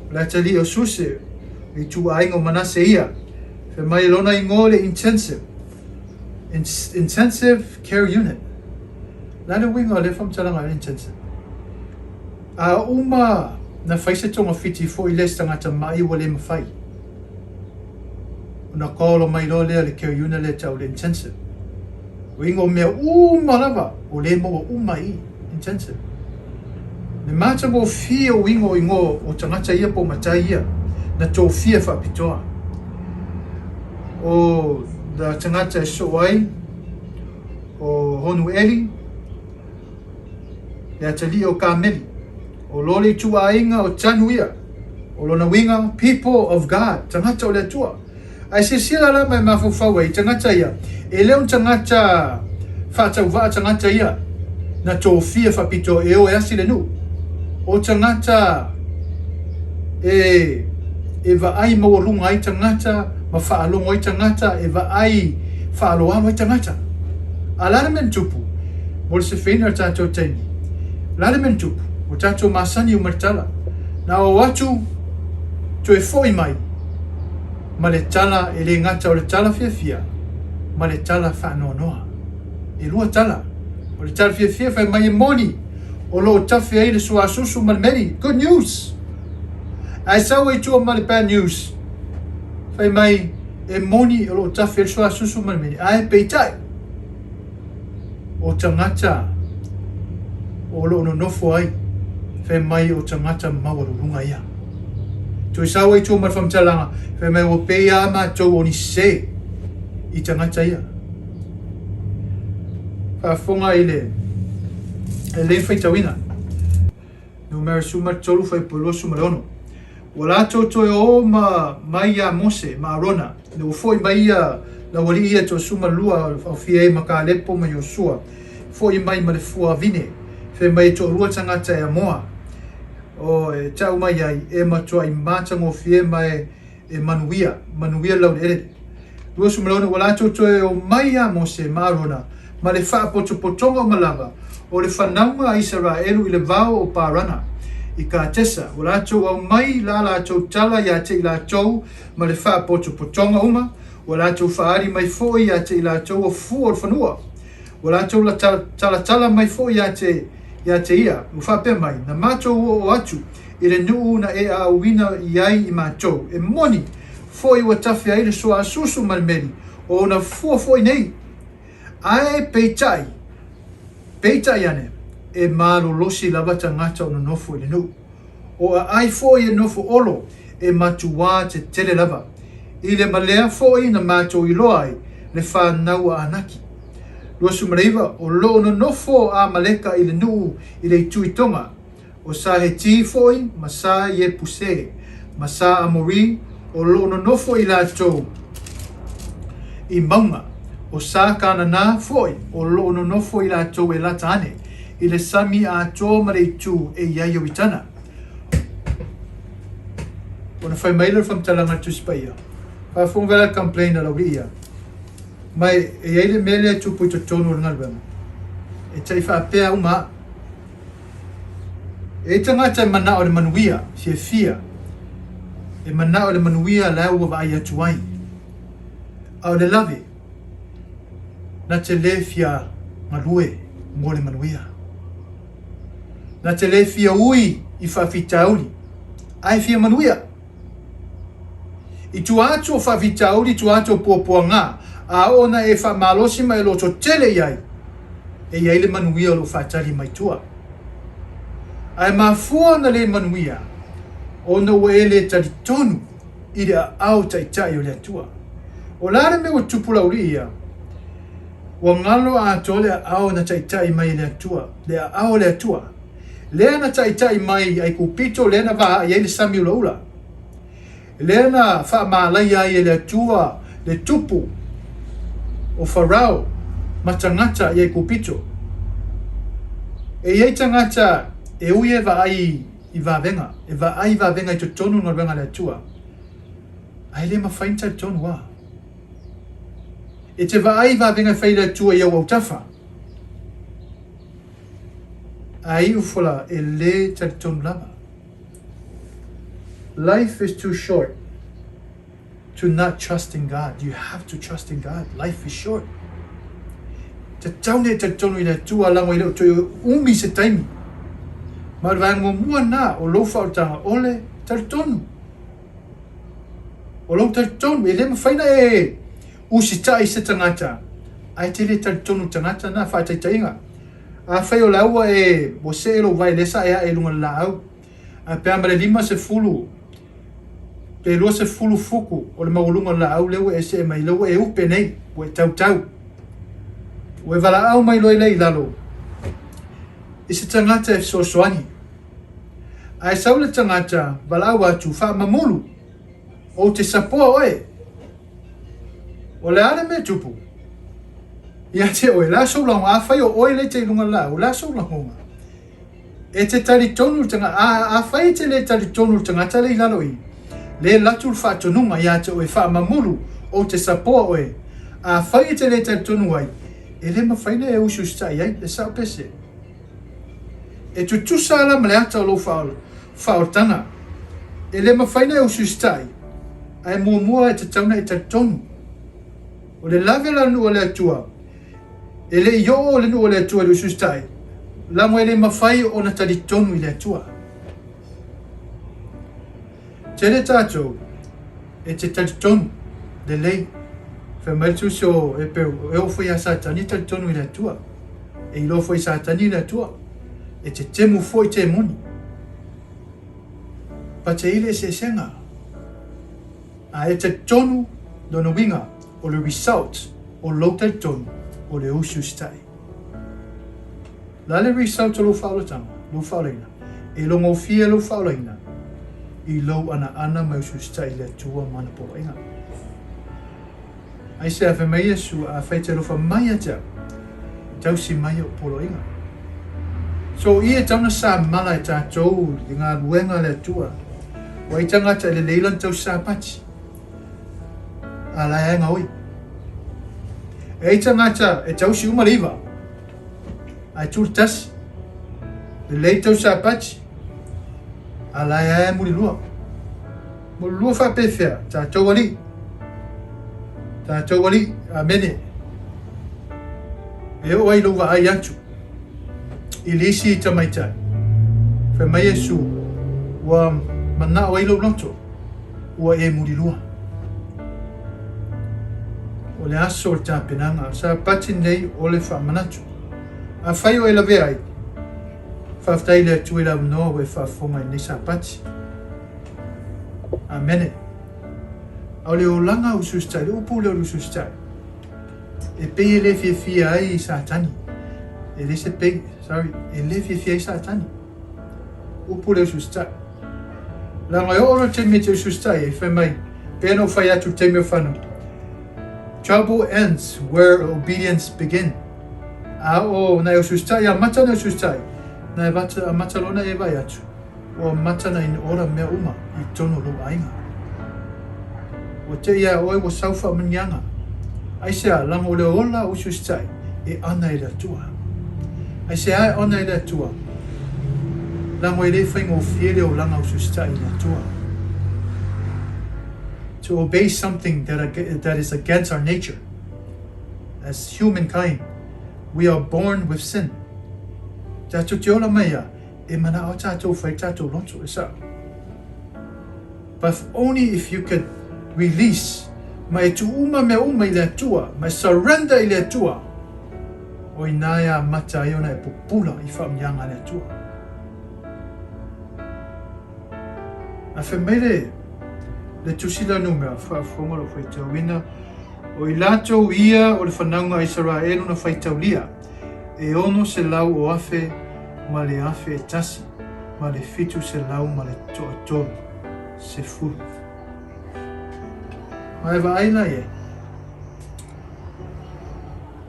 o le atalii o Suse, o le ituaiga o Manase ia. Fai mai e lona igoa le Intensive, Intensive Care Unit. O le a le uiga o lea faamatalaga o le intensive? A uma na fai se togafiti foi lea i se tagata ma'i ua le mafai ona call mai loa lea le care unit lea tau le intensive. Uiga o mea uma lava o lea e maua uma i intensive. Le matagofie o uiga o igoa o tagata ia po o matai ia na tofia faapitoa. O le tagata e soo ai o Honueli, le atalii o Kameli, o lo le ituaiga o Tanu ia, o lona uiga, people of God, tagata o le Atua. Ae silasila la ma e mafaufau ai i tagata ia, e le o ni tagata faatauvaa tagata ia na tofia faapitoa e o e asi le nuu. O tagata e e vaai maualuga ai tagata ma faalogo ai tagata, e vaai faaaloalo ai tagata. A o le a le mea na tupu? Mo le sefeina o le tatou taimi, o le a le mea na tupu? Ua tatou masani uma i le tala. Na o atu, toe foi mai ma le tala e le gata o le tala fiafia ma le tala faanoanoa. E lua tala. O le tala fiafia fai mai e moni o lo o tafe ai le suasusu ma le meli. Good news! Ae sau ai tua ma le bad news. Fai mai e moni o lo o tafe ai le suasusu ma le meli. Ae peitai, o tagata o lo o nonofo ai, fai mai o tagata maualuluga ia. Toe sau ai tua ma le faamatalaga, fai mai ua pei lava matou o ni sē i tagata ia. Faafofoga i le lelei faitauina. Numera 13, fuaiupu 26. Ua latou toe o ma mai iā Mose ma Arona, ina ua foi mai ia laualii ia toa-12 aofia ai ma Kalepo ma Iosua, foi mai ma le fua vine, fai mai e toalua tagata e amoa, o e tau mai ai, e matuai matagofie ma e e manuia, manuia le laueleele. 26 ua latou toe o mai iā Mose ma Arona ma le faapotopotoga uma lava o le fanauga a Isaraelu i le vao o Parana, i Katesa, ua latou aumai la latou tala ia te i latou ma le faapotopotoga uma, ua latou faaali mai foi ia te i latou o fua o le fanua. Ua latou talatala mai foi ia te, ia te ia, ua faapea mai, Na matou oo atu i le nuu na e aauina i ai i matou, e moni foi ua tafe ai le suasusu ma le meli, o ona fua foi nei. Ae peitai, peitai ane, e malolosi lava tagata o nonofo i le nuu. O aai foi e nofo olo, e matuā tetele lava. I le malea foi na matou iloa ai le fanau a Anaki. 29, o lo o nonofo a Amaleka i le nuu i le itu i Tonga, O sa Heti foi ma sa Iepuse ma sa Amori o lo o nonofo i latou i mauga, o sa Kanana foi o lo o nonofo i latou e lata ane i le sami atoa ma le itu e i ai Ioritana. Ona fai mai lea o le faamatalaga a le Tusi Paia, Faafofoga vela le complain a Laulii ia, mai e i ai le mea lea e tupu i totonu o le galuega, e tai faapea uma au. E i tagata e manao i le manuia, fiafia, e manao i le manuia la ua vaai atu ai. A o le lave, na te le fia galue mo le manuia. Na te le fia ui i faafitauli, ae fia manuia. I tua atu o faafitauli, i tua atu o puapuaga, a oo ona e faamalosi ma e lototele i ai, e i ai le manuia o lo o faatali mai tua. Ae mafua ona le manuia, ona ua e le talitonu i le aao taitai o le Atua. O le a le mea ua tupu laulii ia? Ua galo atoa le aao na taitai mai e le Atua, le aao o le Atua. Lea na taitai mai i Aikupito, lea na vaai ai le sami ulaula. Lea na faamalaia ai e le Atua le tupu o Farao ma tagata i Aikupito. E i ai tagata e ui e vaai. i vavega, e vaai i vavega i totonu o le galuega a le Atua, ae le mafai ona talitonu a. E te vaai i vavega e fai e le Atua i au autafa, ae iu fola e le talitonu lava. Life is too short to not trust in God. You have to trust in God. Life is short. Tatau nei talitonu i le Atua lago e le o toe umi se taimi. Ma o le vaega muamua na o lou faaolataga o le talitonu. O lou talitonu, e le mafai na e usitai se tagata, ae te le talitonu tagata na faataitaiga. Afai o la ua e ua see lou vae lea sa e ae i luga o le laau, ae pe a ma le 50 pe 20 futu o le maualuga o le laau lea ua e see mai, lea ua e upe nei, ua e tautau. Ua e valaau mai loa lea i lalo i se tagata e fesoasoani. Ae sau le tagata valaau atu, faamamulu, ou te sapoa oe. O le a le mea tupu? Ia te oe, le a sou lagona? Afai o oe lea e te i luga o le laau, o le a sou lagona? E te talitonu le tagata, a, afai e te le talitonu le tagata lea i lalo i, le latu le faatonuga ia te oe, faamamulu, ou te sapoa oe. Afai e te le talitonu ai, e le mafai ona e usiusitai ai, e sao pe se? E tutusa ala ma le ata o lou faaolataga. E le mafai ona e usiusitai, ae muamua e tatau ona e talitonu. O le lave la o le nuu o le Atua, e le i oo le nuu o le Atua i le usiusitai, lago e le mafai ona talitonu i le Atua. Tele tatou e te talitonu lelei. Fai mai le tusi o Eperu, e oo foi ia Satani e talitonu i le Atua. E iloa foi e Satani le Atua. E te temu foi temoni. But e i le eseesega. A e talitonu lona uiga o le result o lou talitonu o le usiusitai. La le result o lou faaolataga, lou faaolaina, e logofie lou faaolaina i lou anaana mai usiusitai i le Atua ma ana poloaiga. Aisea, fai mai Iesu, Afai e te alofa mai ia te au, tausi mai ou poloaiga. So, i e tau na samala e tatou i galuega a le Atua, ua i tagata e lelei lana tausi Sapati, a la e ae gaoi. E i tagata e tausi uma le iva, ae tu le tasi, lelei tau Sapati, a la e ae mulilua. Mulilua faapefea, tatou alii. Tatou alii, amene. E oo ai lou vaai atu i le isi tamaitai. Fai mai Iesu, ua manao ai lou loto, ua e mulilua. O le aso o le tapenaga, Sapati nei o le faamanatu. Afai o e lavea ai, faafetai i le Atua i le avanoa ua e faafofoga i lenei Sapati. Amene. A o le olaga usiusitai, le upu lea o le usiusitai, e pei e le fiafia ai Satani. E le se pei, sorry, e le fiafia ai Satani. Upu lea usiusitai. Leaga e oo loa le taimi e te usiusitai ai, fai mai, pei ona ou fai atu i le taimi o fanau, Trouble ends where obedience begin. A o na e usiusitai, amata na e usiusitai, na e vata, amata loa na e vai atu. Ua mata na in ora mea uma i totonu o lou aiga. Ua te i a oe ua sau faamanuiaga. Aisea, laga o le ola o usiusitai e ana e le Atua. Aisea e ana e le Atua? Laga e le faigofie le olaga usiusitai i le Atua. To obey something that, that is against our nature. As humankind, we are born with sin. Tatou te ola mai a, E manao tatou fai tatou loto, e sao. But only if you could release ma e tuu uma mea uma i le Atua, ma e surrender i le Atua, o ina e amata ai ona e pupula i faamanuiaga a le Atua. A fai mai le, le tusi la numera, faafofoga lou faitauina, o i latou ia o le fanauga a Isaraelu na faitaulia, e 600 o afe ma le 1001 ma le 700 ma le toatolu sefulu. Ma e vaai la i ai.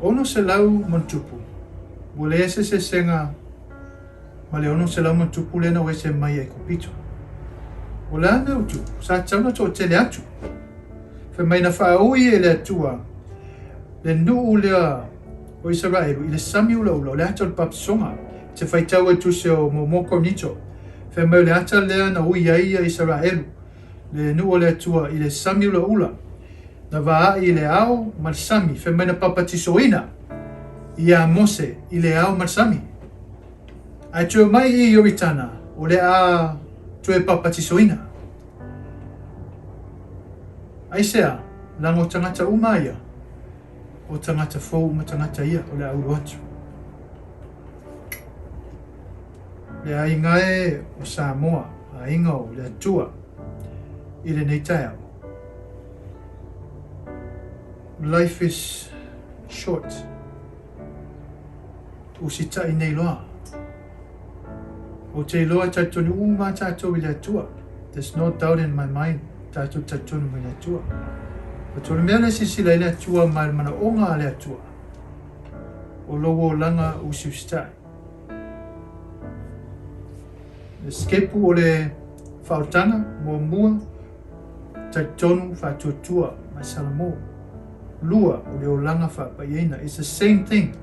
600 ma tupu, ua leai se sesega ma le 600 ma ona tupu lea na o ese mai Aikupito. O le a le mea ua tupu? Sa tatau ona toatele atu. Fai mai na faaui e le Atua le nuu lea o Isaraelu i le sami ulaula, o le ata o le papatisoga. E te faitau ai tusi o Muamua Korinito, fai mai o le ata lea na ui ai ia Isaraelu, le nuu o le Atua i le sami ulaula, na vaai i le ao ma le sami, fai mai na papatisoina ia Mose i le ao ma le sami. Ae toe omai i Ioritana, o le a toe papatisoina. Aisea? Leaga o tagata uma ia, o tagata fou uma tagata ia o le a ulu atu. Le aiga e o Samoa, aiga o le Atua i lenei taeao. Life is short. Usitai nei loa. Ou te iloa e talitonu uma tatou i le Atua. There's no doubt in my mind, tatou talitonu mai le Atua. But o le mea lea silasila ai le Atua ma le manaoga a le Atua, o lou olaga usiusitai. Le sikepu o le faaolataga, muamua, talitonu faatuatua ma Salamo. Lua, o le olaga faapaiaina. It's the same thing.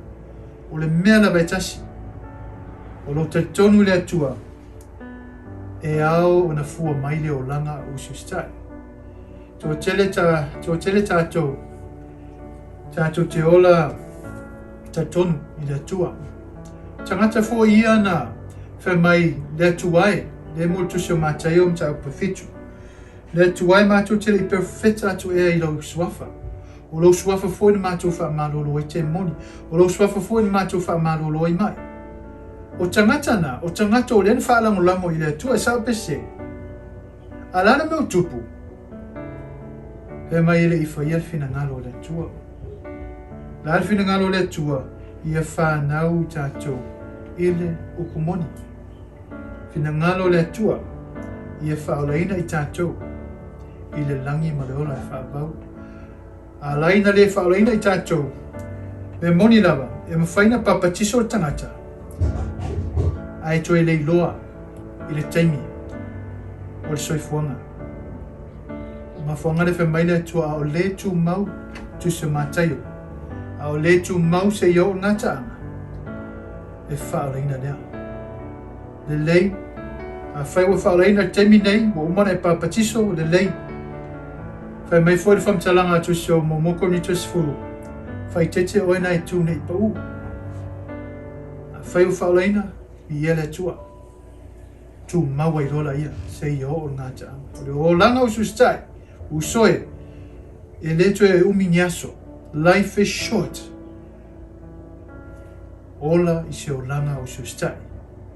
O le mea lava e tasi. O lou talitonu i le Atua, e ao ona fua mai le olaga a usiusitai. Toatele, ta, toatele tatou, tatou te ola talitonu i le Atua. Tagata foi ia na fai mai le Atua e, le mo le tusi o Mataio mataupu e 7. Le Atua e matou te le i perofeta atu ea i lou suafa. O lou suafa foi na matou faamalolo ai temoni. O lou suafa foi na matou faamalolo ai mai. O tagata na, o tagata o lea na faalagolago i le Atua, e sao pe sese? A o le a le mea ua tupu? Fai mai e le i faia le finagalo o le Atua. O le a le finagalo o le Atua? Ia fanau i tatou i le upu moni. Finagalo o le Atua, ia faaolaina i tatou i le lagi ma le ola e faavau. A ala ina le faaolaina i tatou, mea moni lava, e mafai ona papatiso le tagata, ae toe le iloa i le taimi o le soifuaga. O mafuaaga lea fai mai le Atua, a o le tumau tusi o Mataio, a o le tumau seia oo le gataaga, e faaolaina lea. Lelei, afai ua faaolaina i le taimi nei, ua uma ona e papatiso, lelei. Fai mai foi le faamatalaga a Tusi o Muamua Korinito 10, Faaeteete oe na e tu nei pau. Afai ua faaolaina, viia le Atua. Tumau ai loa laia, seia oo le gataaga. O le olaga usiusitai, uso e, e le toe umi ni aso. Life is short. Ola i se olaga usiusitai,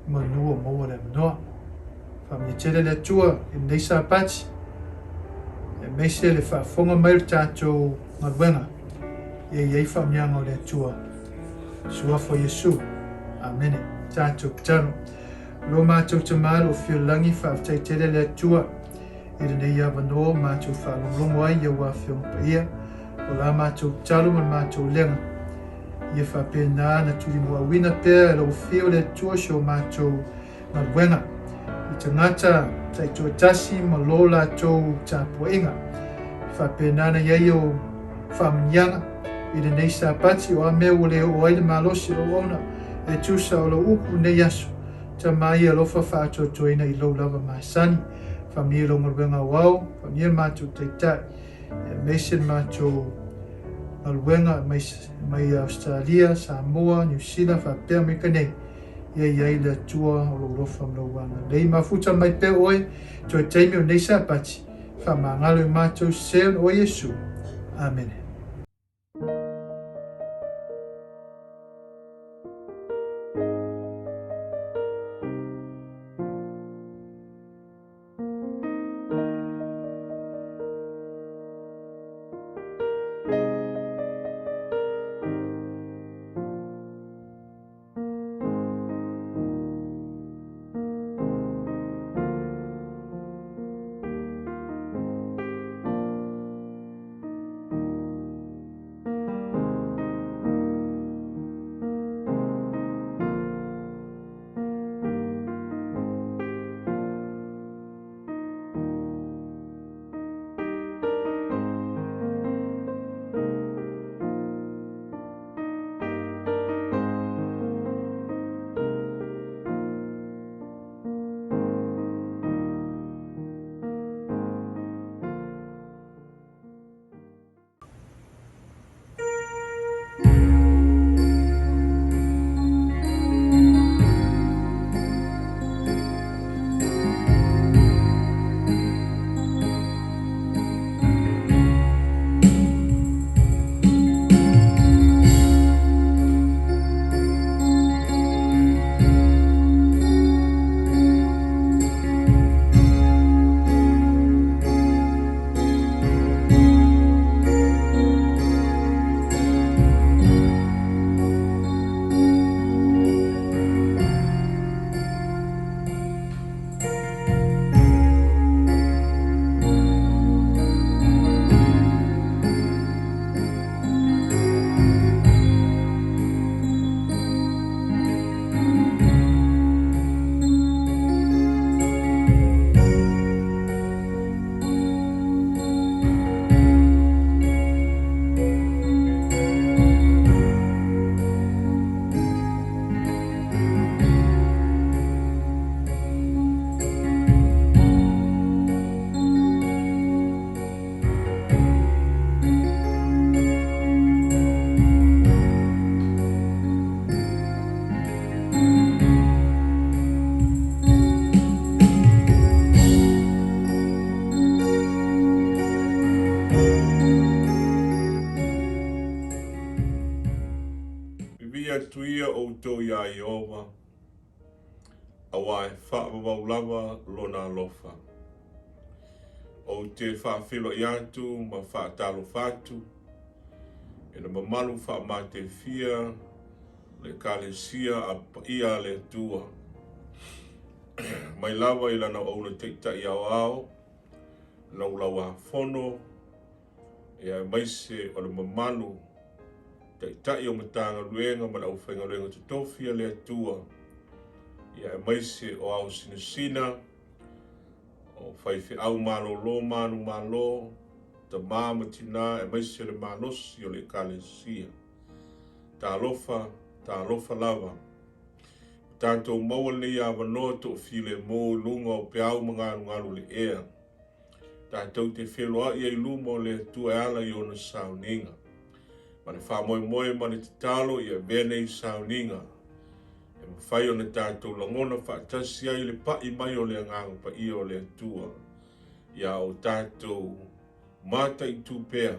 manu o maua le avanoa. Faamanuia tele le Atua i lenei Sapati, aemaise le faafofoga mai o le tatou galuega. Ia i ai faamanuiaga o le Atua. Suafa o Iesu. Amene. Tatou tatalo. Lo matou Tama o lo o afio i le lagi, faafetai tele le Atua i lenei avanoa ua matou faalogologo ai i au Afioga Paia. O la matou tatalo ma le matou lega, ia faapena ona tulimuauina pea e lau Afio le Atua si o matou galuega i tagata taitoatasi ma lo latou tapuaiga. Ia faapena ona i ai ou faamanuiaga i lenei Sapati, o a mea ua le oo ai le malosi o lou auauna e tusa o lou upu i lenei aso, Tama ia alofa faaatoatoaina i lou lava masani. Faamanuia i lau galuega aoao, faamanuia le matou Taitai, aemaise le matou galuega mai Ausetalia, Samoa, Niu Sila faapea Amerika nei. Ia i ai le Atua o lou alofa ma lou agalelei. Mafuta mai pea oe toe taimi o lenei Sapati. Faamagalo i matou sese ona oe Iesu. Amene. Vivii atu ia outou iā Ieova, aua e faavavau lava Lona alofa. Ou te faafeiloai atu ma faatalofa atu i le mamalu faamatefia o le Ekalesia a Paia a le Atua, mai lava i Lana Auauna Taitai Aoao, Laulauafono, ia aemaise o le mamalu Taitai o Matagaluega ma le aufaigaluega totofi a le Atua, ia aemaise o ao sinasina, o faifeau malolo manumalo, tama ma tina aemaise le malosi o le Ekalesia. Talofa, talofa lava. Ua tatou maua lenei avanoa toafilemu i luga o peau ma galugalu o le ea. Tatou te feloai ai i luma o le Atua e ala i ona sauniga. Ma le faamoemoe ma le tatalo ia avea nei sauniga e mafai ona tatou lagona faatasi ai le pai mai o le Agaga Paia o le Atua ia o tatou mataitu pea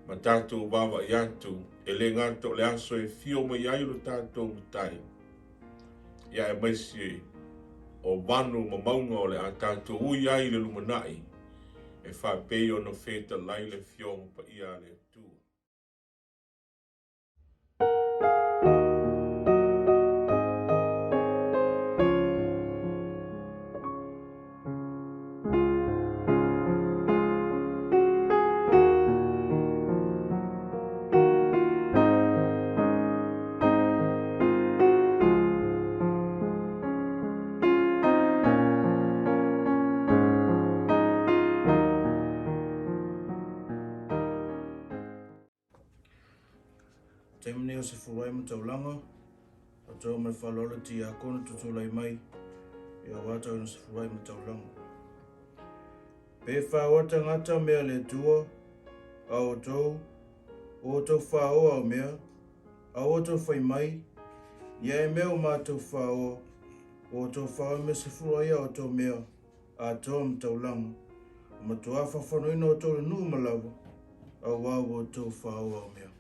ma tatou vaavaai atu e le gata o le aso e fio mai ai lo tatou Matai, ia aemaise o vanu ma mauga o le a tatou ui ai i le lumanai e faapei ona fetalai le Afioga Paia a le Atua. Taimi nei o se fuluai ma taulaga, o tau ma le faaaloalo Tiakono tutulai mai, ia aua tau ina se fuluai ma taulaga. Pe faoa tagata mea le Atua, a outou, o outou faoa o mea, a outou fai mai, ia e mea o matou faoa, o outou faoa mea sefulu ai a outou mea, atoa ma taulaga, o matuā faafanoina outou le nuu ma lava, auā ua outou faoa o mea.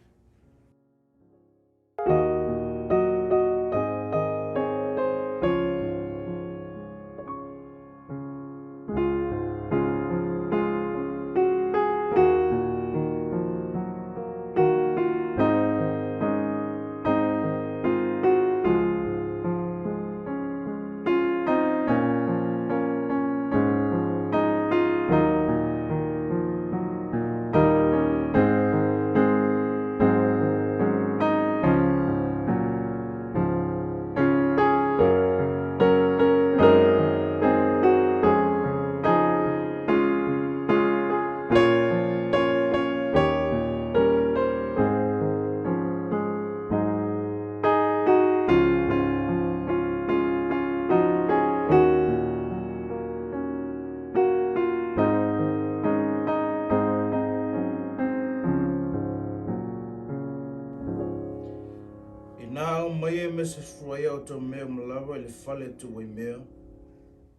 Inā aumai e mea se fua ia o tau mea ma lava i le fale tu Waimea,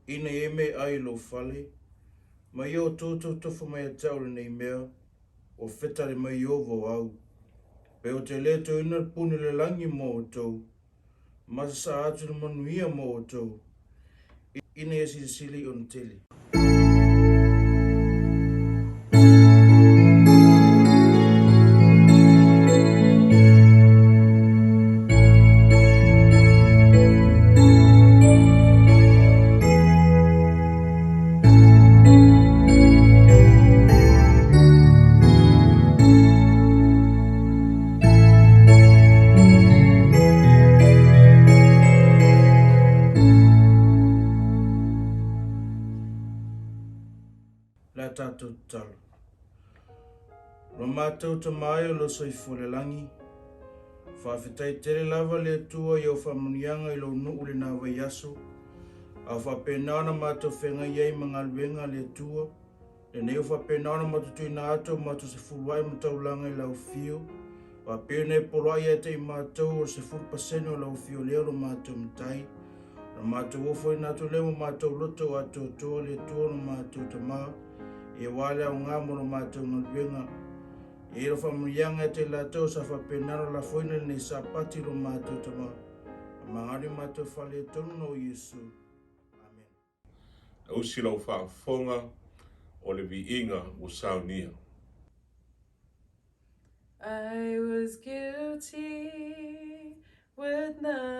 ina ia mea ai i lou fale, ma ia o tou tou tofa mai ia te au lenei mea, ua fetale mai Ieova o au. Pe ou te le toeina le puni o le lagi mo outou, ma sasaa atu le manuia mo outou, ina ia silisili ona tele. Le a tatou tatalo. Lo matou Tama e o lo soifua i le lagi, faafetai tele lava le Atua i au faamanuiaga i lou nuu i lena vaiaso, a o faapena ona matou feagai ai ma galuega a le Atua, Lenei ua faapena ona matutuina atu o matou sefuluai ma taulaga i lau afio, faapea ona e poloai ia te i matou o le 10% o lau afio lea o lo matou Matai, ona matou ofoina atu lea ma matou loto o atoatoa le Atua o lo matou Tama, ia aua le aoga mo lo matou galuega. E i ai lau faamanuiaga ia te i latou sa faapena ona lafoina lenei Sapati i lo matou Tama. Faamagalo i matou faaletonu o Iesu. Amene. Usi lau faafofoga o le viiga ua saunia. I was guilty with nothing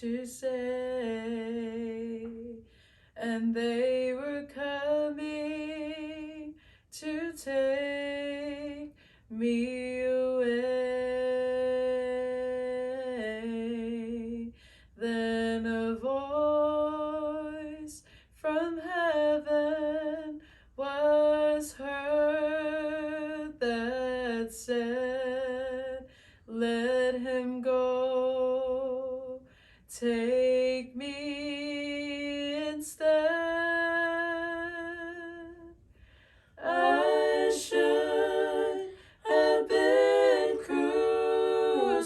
to say, and they were coming to take me away. Then a voice from heaven was heard that said, Let him go, take me instead. I should have been crucified.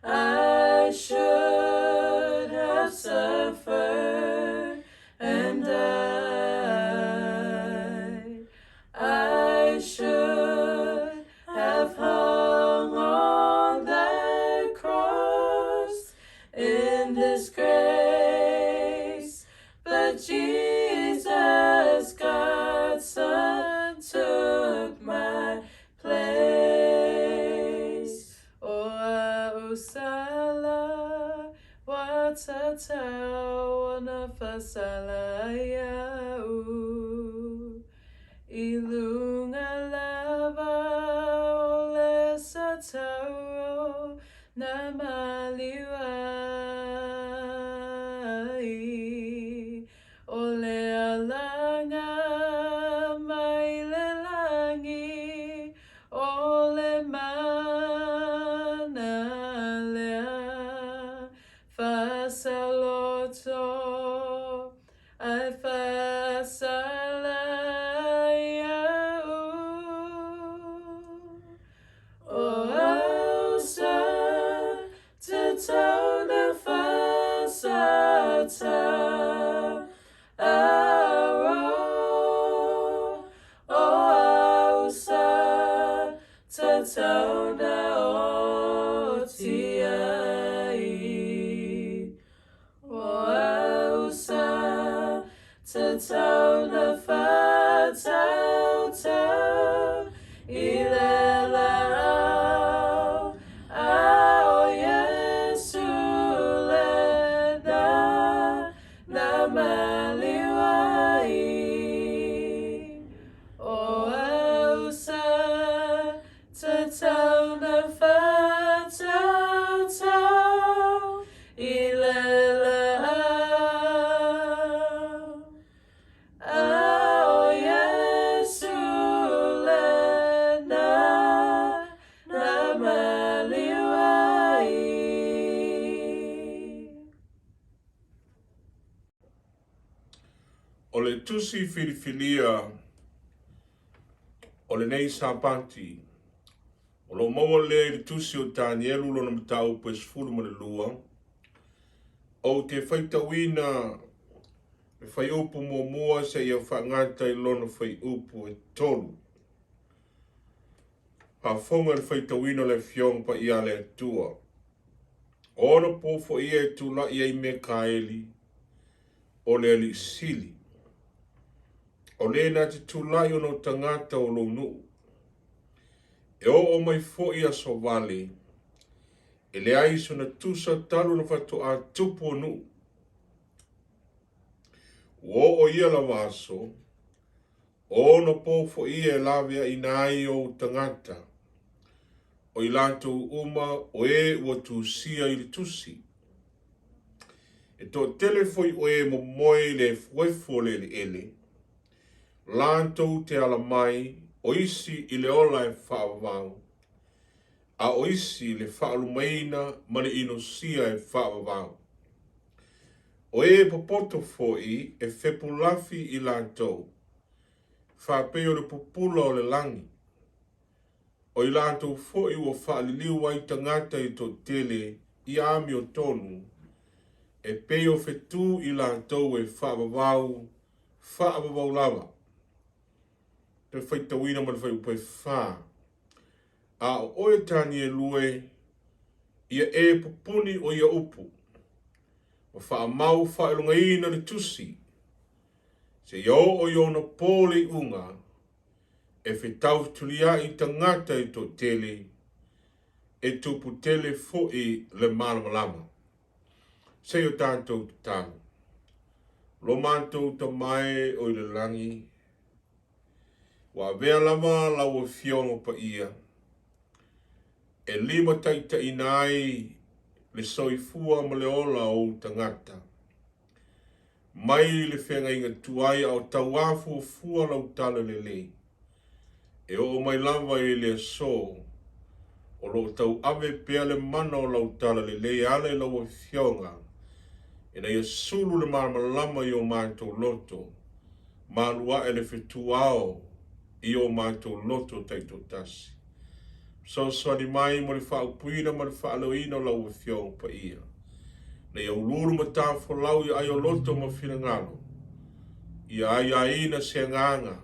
I should have suffered and died. I should have hung on that cross in disgrace. But Jesus, God's Son, took my place. O a'u sala ua tatau ona faasala ia'u i luga lava o le satauro na maliu ai. O le alaga mai le lagi, o le mana lea faasaloto ae faasala ia'u. O au sa tatau na faasatauro, O au sa tatau na oti ai. O au sa tatau na faatautau i le laau, a o Iesu lena na maliu ai. O au sa tatau na faatautau i le laau, a o Iesu lena na maliu ai. O le tusi filifilia o lenei Sapati, o lo o maua lea i le tusi o Tanielu lona mataupu e 12, ou te faitauina le fuaiupu muamua seia faagata i lona fuaiupu e 3. Faafofoga i le faitauina o le Afioga Paia a le Atua. O ona po foi ia e tulai ai Mekaeli, o le Alii Sili. O le na te tulai ona o tagata o lou nuu. E oo mai foi aso vale, e leai sona tusa talu ona faatoa tupu o nuu. Ua oo ia lava aso, o ona po foi ia e laveaina ai ou tagata, o i latou uma o e ua tusia i le tusi. E toatele foi o e momoe i le efuefu o le eleele, latou te ala mai, o isi i le ola e faavavau, a o isi i le faalumaina ma le inosia e faavavau. O e popoto foi e fepulafi i latou, faapei o le pupula o le lagi. O i latou foi ua faaliliu ai tagata e toatele i amiotonu, e pei o fetu i latou e faavavau, faavavau lava. Toe faitauina ma le fuaiupu e fa. A o oe Tanielu e, ia e pupuni o ia upu, ma faamau faailogaina le tusi, seia oo i ona po le iuga, e fetautuliaʻi tagata e toatele, e tupu tele foi le malamalama. Se i o tatou tatalo. Lo matou Tama e o i le lagi, ua avea lava lau Afioga Paia e limataitaiina ai le soifua ma le ola o ou tagata. Mai le feagaiga tuai a o tauafuafua lau tala lelei, e oo mai lava i le aso o lo o tauave pea le mana o lau tala lelei e ala i lau Afioga, ina ia sulu le malamalama i o matou loto, malu ae le fetuao i o matou loto taitoatasi. Fesoasoani mai mo le faaupuina ma le faaleoina o lau Afioga Paia, ina ia uluulu matafolau i ai o loto ma finagalo, ia aiaina se agaga,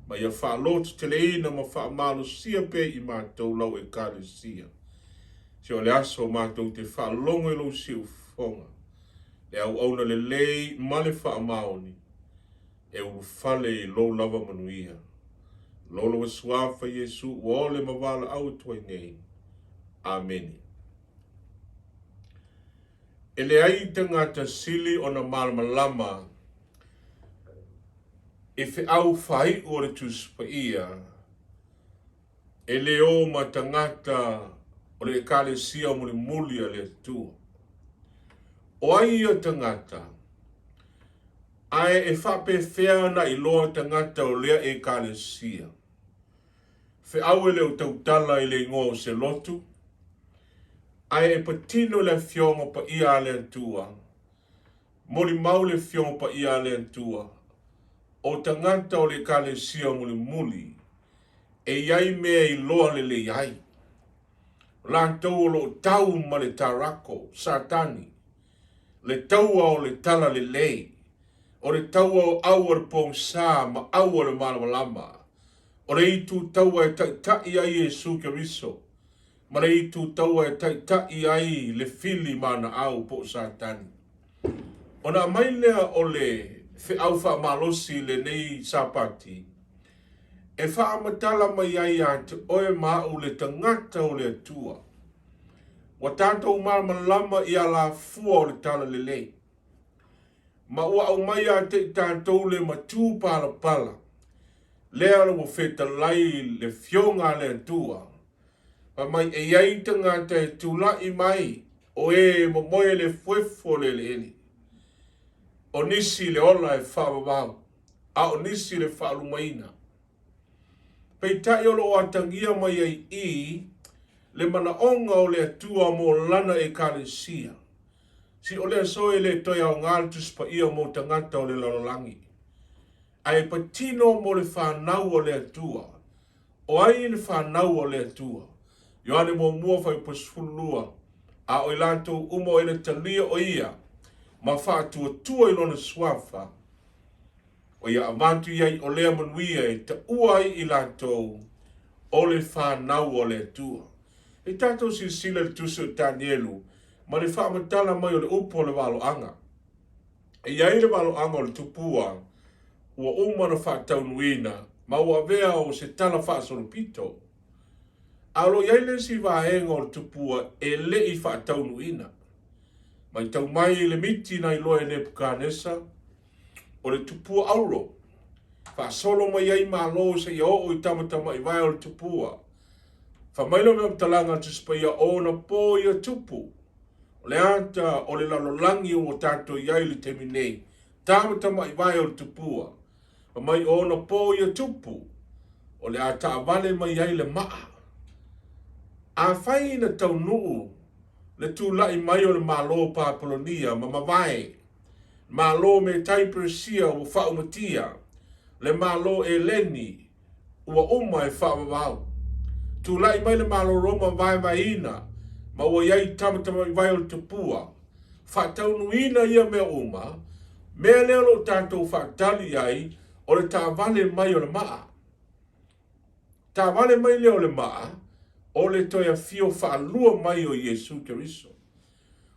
ma ia faalototeleina ma faamalosia pea i matou lau Ekalesia. Se o le aso matou te faalogo i lou siufofoga, le auauna lelei ma le faamaoni, e ulufale i lou lava manuia. Lou lava suafa Iesu ua ole ma valaau atu ai nei. Amene. E leai tagata sili ona malamalama i feau faaiu o le Tusi Paia, e le o ma tagata o le Ekalesia mulimuli a le Atua. O ai ia tagata? Ae e faapefea ona iloa tagata o lea Ekalesia? Feau e le o tautala i le igoa o se lotu, ae e patino le Afioga Paia a le Atua, molimau le Afioga Paia a le Atua, o tagata o le Ekalesia mulimuli, e i ai mea e iloa lelei ai. O latou o lo o tau ma le Tarako, Satani, le taua o le talalelei, o le taua o au o le pogisa ma au o le malamalama, o le itu taua e taitai ai Iesu Keriso, ma le itu taua e taitai ai le fili ma ana au po o Satani. Ona aumai lea o le feau faamalosi i lenei Sapati, e faamatala mai ai ia te oe ma au le tagata o le Atua. Ua tatou malamalama i alafua o le talalelei, ma ua aumai ia te i tatou le matū palapala, lea ua fetalai le Afioga a le Atua, fai mai e i ai tagata e tulai mai o e e momoe le efuefu o le eleele, o nisi le ola e faavavau, a o nisi le faalumaina. Peitai o lo o atagia mai ai i le manaoga o le Atua mo Lana Ekalesia. Si o le aso e le toe aoga le Tusi Paia mo tagata o le lalolagi, ae patino mo le fanau o le Atua. O ai le fanau o le Atua? Ioane muamua fuaiupu 12, A o i latou uma o e le talia o Ia ma faatuatua i Lona suafa, O ia avatu i ai o lea manuia e taua ai i latou o le fanau o le Atua. E tatou silasila i le tusi o Tanielu ma le faamatala mai o le upu o le valoaga. E i ai le valoaga o le tupua ua uma ona faataunuuina ma ua avea o se tala faasolopito. A o lo o i ai le isi vaega o le tupua e le i faataunuuina. Matau mai i le miti na iloa e Nepukanesa, o le tupua auro, faasolo mai ai malo seia oo i tamatamaivae o le tupua. Fai mai le faamatalaga a le Tusi Paia, o ona po ia tupu, o le ata o le lalolagi ua tatou i ai i le taimi nei, tamatamaivae o le tupua. Fai mai o ona po ia tupu, o le a taavale mai ai le maa. Afai na taunuu le tulai mai o le Malo o Papalonia ma mavae Malo Metai Peresia ua faaumatia, le Malo Eleni ua uma e faavavau. Tulai mai le Malo Roma vaevaeina ma ua i ai tamatamaivae o le tupua. Faataunuuina ia mea uma, mea lea o lo o tatou faatali i ai, o le taavale mai o le maa. Taavale mai lea o le maa, o le toe afio faalua mai o Iesu Keriso.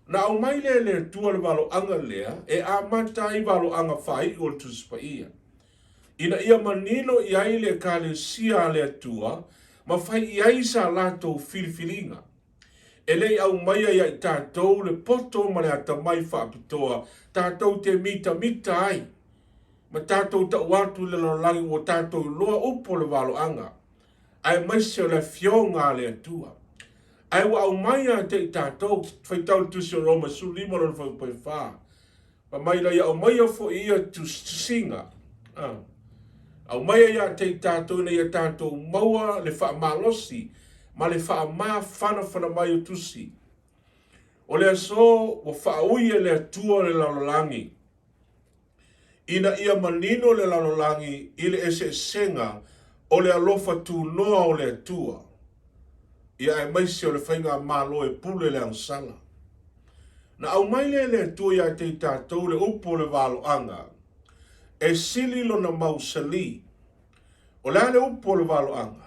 Na aumai lea e le Atua le valoaga lea e amata ai valoaga faaiu o le Tusi Paia, ina ia manino i ai le Ekalesia a le Atua ma fai i ai sa latou filifiliga. E le i aumaia ia i tatou le poto ma le atamai faapitoa tatou te mitamita ai ma tatou tau atu i le lalolagi ua tatou iloa upu o le valoaga, aemaise o le Afioga a le Atua. Ae ua aumai ia te i tatou, faitau le Tusi o Roma 15 lona fuaiupu e 4, fai mai ina ia aumaia foi ia tusitusiga, aumaia ia te i tatou ina ia tatou maua le faamalosi ma le faamafanafana mai o tusi. O le aso ua faaui e le Atua le lalolagi, ina ia manino le lalolagi i le eseesega o le alofa tunoa o le Atua, ia aemaise o le faigamalo e pule le agasala. Na aumai lea e le Atua ia te i tatou le upu o le valoaga, e sili lona mausali. O le a le upu o le valoaga?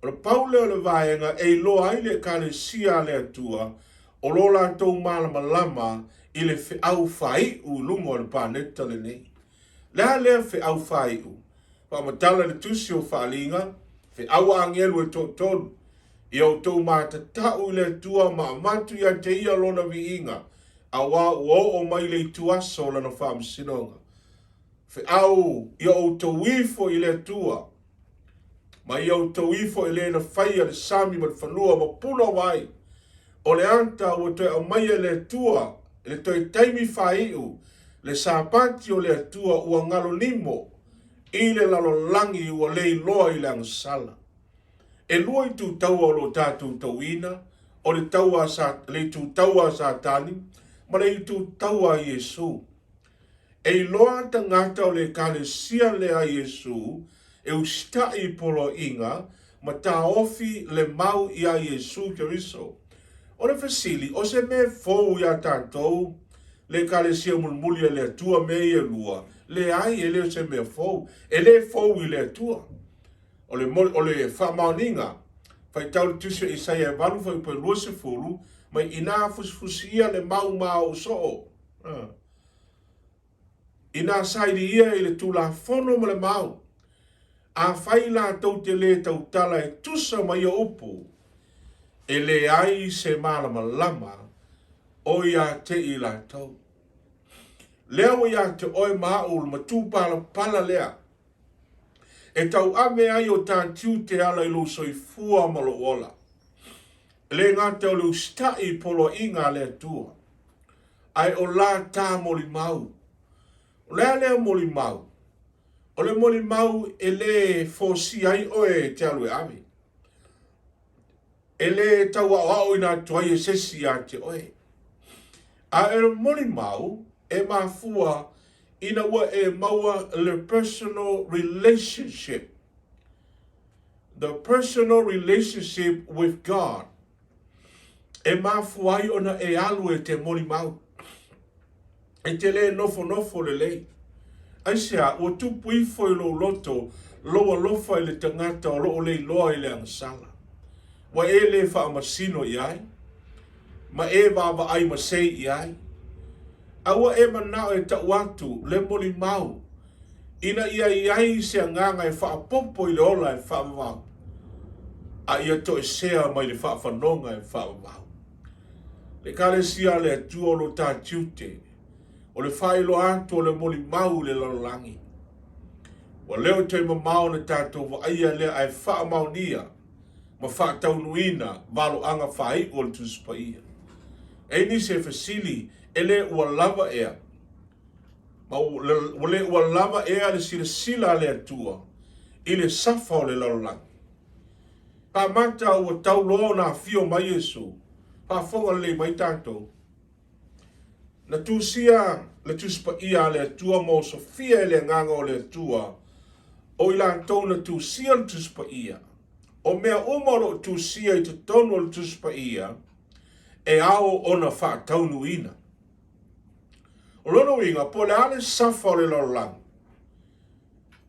O le pau lea o le vaega e iloa ai le Ekalesia a le Atua o lo latou malamalama i le feau faaiu i luga o le paneta lenei. Le a lea feau faaiu? Faamatala le Tusi o Faaaliga, feau a agelu e toatolu, Ia outou matatau i le Atua ma avatu ia te Ia Lona viiga, auā ua oo mai le ituaso o Lana faamasinoga. Feau ia outou ifo i le Atua, ma ia outou ifo i le na faia le sami ma le fanua ma puna o vai. O le ata ua toe aumaia e le Atua i le toe taimi faaiu, le Sapati o le Atua ua galonimo i le lalolagi ua le iloa i le agasala. E lua itu taua o lo o tatou tauina, o le taua a Sa, le itu taua a Satani ma le itu taua a Iesu. E iloa tagata o le Ekalesia lea a Iesu e usitai i poloaiga ma taofi le mau iā Iesu Keriso. O le fesili, o se mea fou iā tatou le Ekalesia mulimuli a le Atua mea ia e lua? Leai, e le o se mea fou. E le fou i le Atua. O le, o le faamaoniga, faitau le Tusi o Isaia e 8 fuaiupu e 20, mai inā fusifusi ia le mau ma ou soo. Uh. Inā saili ia i le Tulafono ma le mau, afai latou te lē tautala e tusa ma ia upu, e leai se malamalama o ia te i latou. Lea ua ia te oe ma a'u le matupalapala lea, e tauave ai o ta tiute e ala i lou soifua ma lou ola. E le gata o le usitai i poloaiga a le Atua, ae o la ta molimau. O le a lea molimau? O le molimau e le fosia ai oe e te alu e ave. E le tau aoaoina atu ai e se isi ia te oe. A o le molimau e mafua ina ua e maua le personal relationship. The personal relationship with God. E mafua ai ona e alu e te molimau. E te lē nofonofo lelei. Aisea, ua tupu ifo i lou loto lou alofa i le tagata o lo o le iloa i le agasala. Ua e lē faamasino i ai, ma e vaavaai masei i ai. A ua e manao e tau atu le molimau ina ia i ai se agaga e faapopo i le ola e faavavau, a ia toesea mai le faafanoga e faavavau. Le Ekalesia a le Atua o lo ta tiute, o le faailoa atu o le molimau i le lalolagi. Ua leo toe mamao na tatou vaaia lea ae faamaonia ma faataunuuina valoaga faaiu o le Tusi Paia. E ai nisi e fesili, e le ua lava ea? Ma ua le ua lava ea le silasila a le Atua i le safa o le lalolagi? Faamata ua tau loa ona afio mai Iesu, faafofoga lelei mai tatou. Na tusia le Tusi Paia a le Atua ma osofia e le Agaga o le Atua o i latou na tusia le Tusi Paia. O mea uma o lo o tusia i totonu o le Tusi Paia, e ao ona faataunuuina. O lona uiga, po o le a le safa o le lalolagi,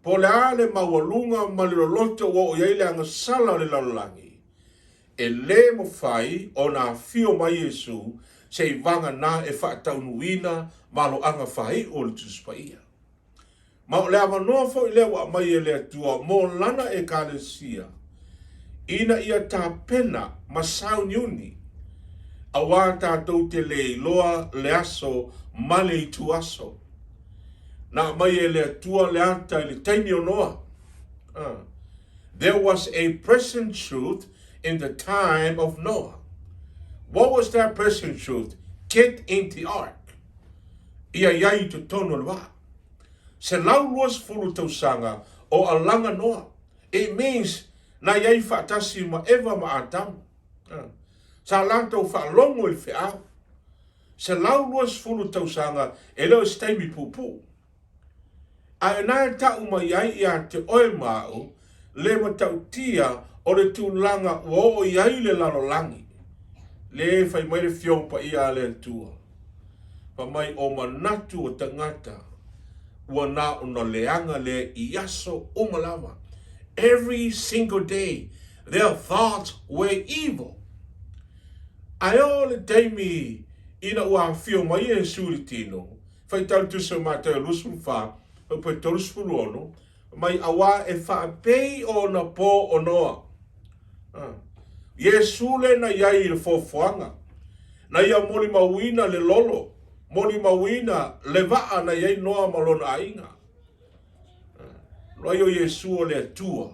po o le a le maualuga ma le loloto ua oo i ai le agasala o le lalolagi, e lē mafai ona afio mai Iesu seivagana e faataunuuina maloaga faaiu o le Tusi Paia. Ma o le avanoa foi lea ua aumai e le Atua mo Lana Ekalesia ina ia tapena ma sauniuni, auā tatou te lē iloa le aso ma le ituaso. Na aumai e le Atua le ata i le taimi o Noa. There was a present truth in the time of Noah. What was that present truth? Get in the ark. Ia i ai i totonu o le vaa. 120 tausaga o alaga Noa. It means na i ai faatasi ma Eva ma Atamu. Sa latou faalogo i le feau. 120 tausaga e le o se taimi puupuu. A ina e tau mai ai ia te oe ma au le matautia o le tulaga ua oo i ai le lalolagi, le fai mai le Fioga Paia a le Atua, fai mai o manatu o tagata ua na ona leaga lea i aso uma lava. Every single day their thoughts were evil. Ae oo le taimi ina ua afio mai Iesu i le tino, Faitau le Tusi o Mataio 24, upu e 36, mai auā e faapei ona pō o Noa. Iesu le na i ai i le foafoaga, na ia molimauina le lolo, molimauina le vaa na i ai Noa ma lona aiga. Loa ai o Iesu o le Atua,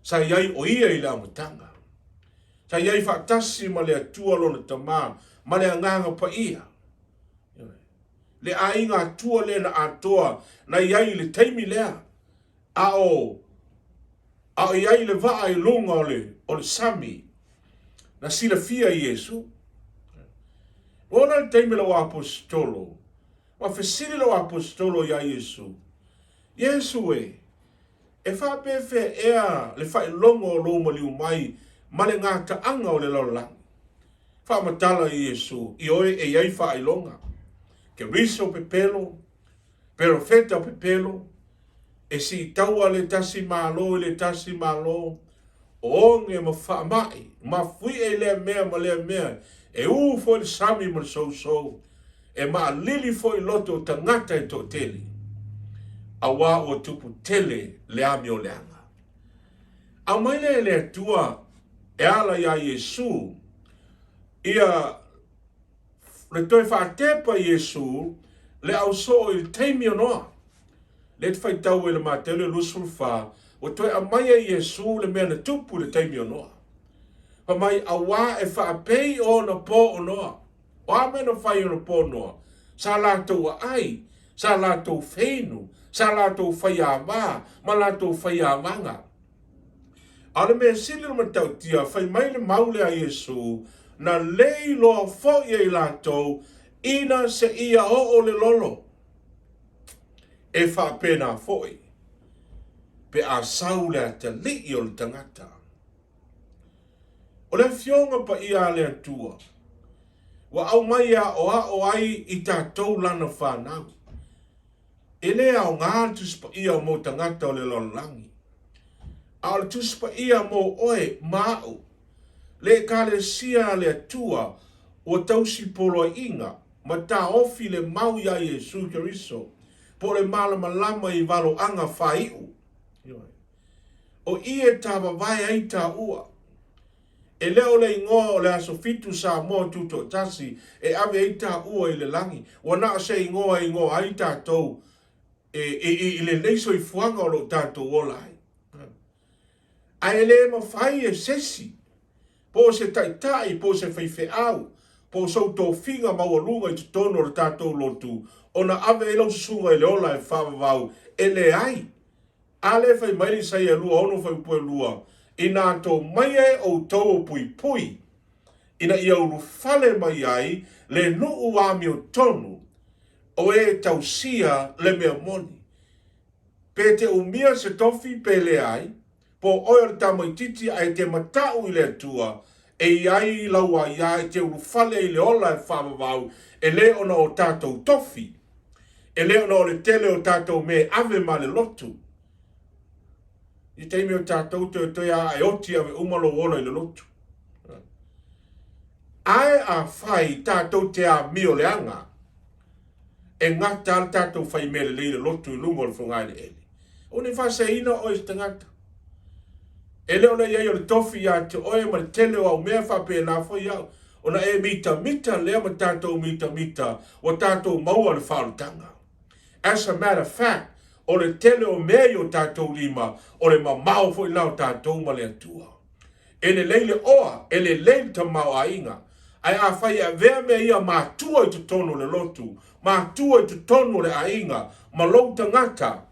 sa i ai o ia i le amataga. Sa i ai faatasi ma le Atua lona Tama ma le Agaga Paia. Le aiga atua lea na atoa na i ai i le taimi lea, a o a o i ai le vaa i luga o le, o le sami, na silafia e Iesu. Ua ona le taimi lau aposetolo, ua fesili lau aposetolo iā Iesu, Iesu e, e faapefea ea le faailoga o lou maliu mai ma le gataaga o le lalolagi? Faamatala i Iesu, Ioe e i ai faailoga, Keriso pepelo, Perofeta pepelo, e siitaua le tasi Malo i le tasi Malo, o oge ma faamai, mafuie i lea mea ma lea mea, e ū foi le sami ma le sousou, e maalili foi loto o tagata e toatele, auā ua tupu tele le amioleaga. Aumai lea e le Atua e ala iā Iesu, ia le toe faatepa Iesu le ausoo i le taimi o Noa. Lea te faitau ai le Mateo le 24, ua toe aumai e Iesu le mea na tupu i le taimi o Noa. Fai mai, auā e faapei ona pō o Noa. O a mea na fai ona pō Noa? Sa latou aai, sa latou feinu, sa latou faiāvā, ma latou faiāvaga. A o le mea sili ona matautia, fai mai le mau lea a Iesu, na lei loa foi e i latou ina seia oo le lolo. E faapena foi pe a sau le atalii o le tagata. O le Afioga Paia a le Atua, ua aumai e aoao ai i tatou Lana fanau. E le aoga le Tusi Paia mo tagata o le lalolagi, a o le Tusi Paia mo oe ma aʻu, le Ekalesia a le Atua ua tausi poloaiga ma taofi le mau iā Iesu Keriso, po o le malamalama i valoaga faaiu. O i e tāvavae ai tāua. E le o le igoa o le Aso Fitu Samoa Tutoatasi e ave ai tāua i le lagi, ua na o se igoa e igoa ai tātou e, i, i, i lenei soifuaga o lo o tātou ola ai. Ae e le mafai e sesi, po o se taitai, po o se faifeau, po o sou tofiga maualuga i totonu o le tātou lotu, ona ave ai lau susuga i le ola e faavavau, e leai. A lea fai mai le Isaia 26 fuaiupu e 2, Inā tō mai e ʻoutou o puipui, ina ia ulufale mai ai le nuʻu amiotonu o e tausia le mea moni. Pe te ʻumia se tofi pe leai, po ʻoe o le tamaitiiti a e te mataʻu i le Atua, E i ai lau aia e te ulufale i le ola e faavavau, e le ona o tatou tofi, e le ona o le tele o tatou mea e ave ma le lotu. I taimi o tatou toetoe a e oti ave uma lou ola i le lotu. Ae afai tatou te amio leaga, e gata a le tatou fai mea lelei i le lotu i luga o le fogaeleele. Aua ne i faaseseina oe e se tagata. E le o le i ai o le tofi ia te oe ma le tele o au mea faapena foi au, ona e mitamita lea ma tatou mitamita ua tatou maua le faaolataga. As a matter of fact, o le tele o mea i o tatou lima, o le mamao foi lena o tatou ma le Atua. E lelei le oa, e lelei le tamaoaiga, ae afai e avea mea ia matua i totonu o le lotu, matua i totonu o le aiga, ma lou tagata,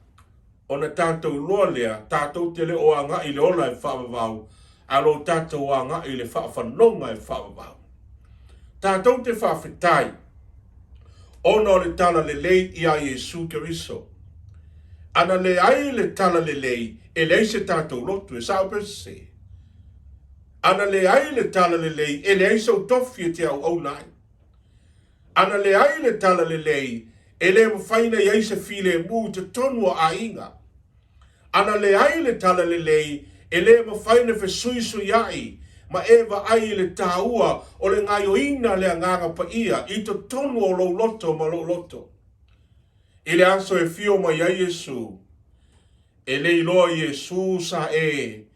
ona tatou iloa lea, tatou te le o agai i le ola e faavavau, ae o lo o tatou agai i le faafanoga e faavavau. Tatou te faafetai ona o le talalelei iā Iesu Keriso. Ana leai le talalelei, e leai se tatou lotu, e sao pe sese? Ana leai le talalelei, e leai sou tofi e te auauna ai. Ana leai le talalelei, e le mafai ona i ai se filemu i totonu o aiga. Ana leai le talalelei, e le mafai ona fesuisuiaʻi ma e vaai i le taua o le gaioiga a le Agaga Paia i totonu o lou loto ma lou loto. I le aso e fio mai ai Iesu, e le iloa Iesu sa e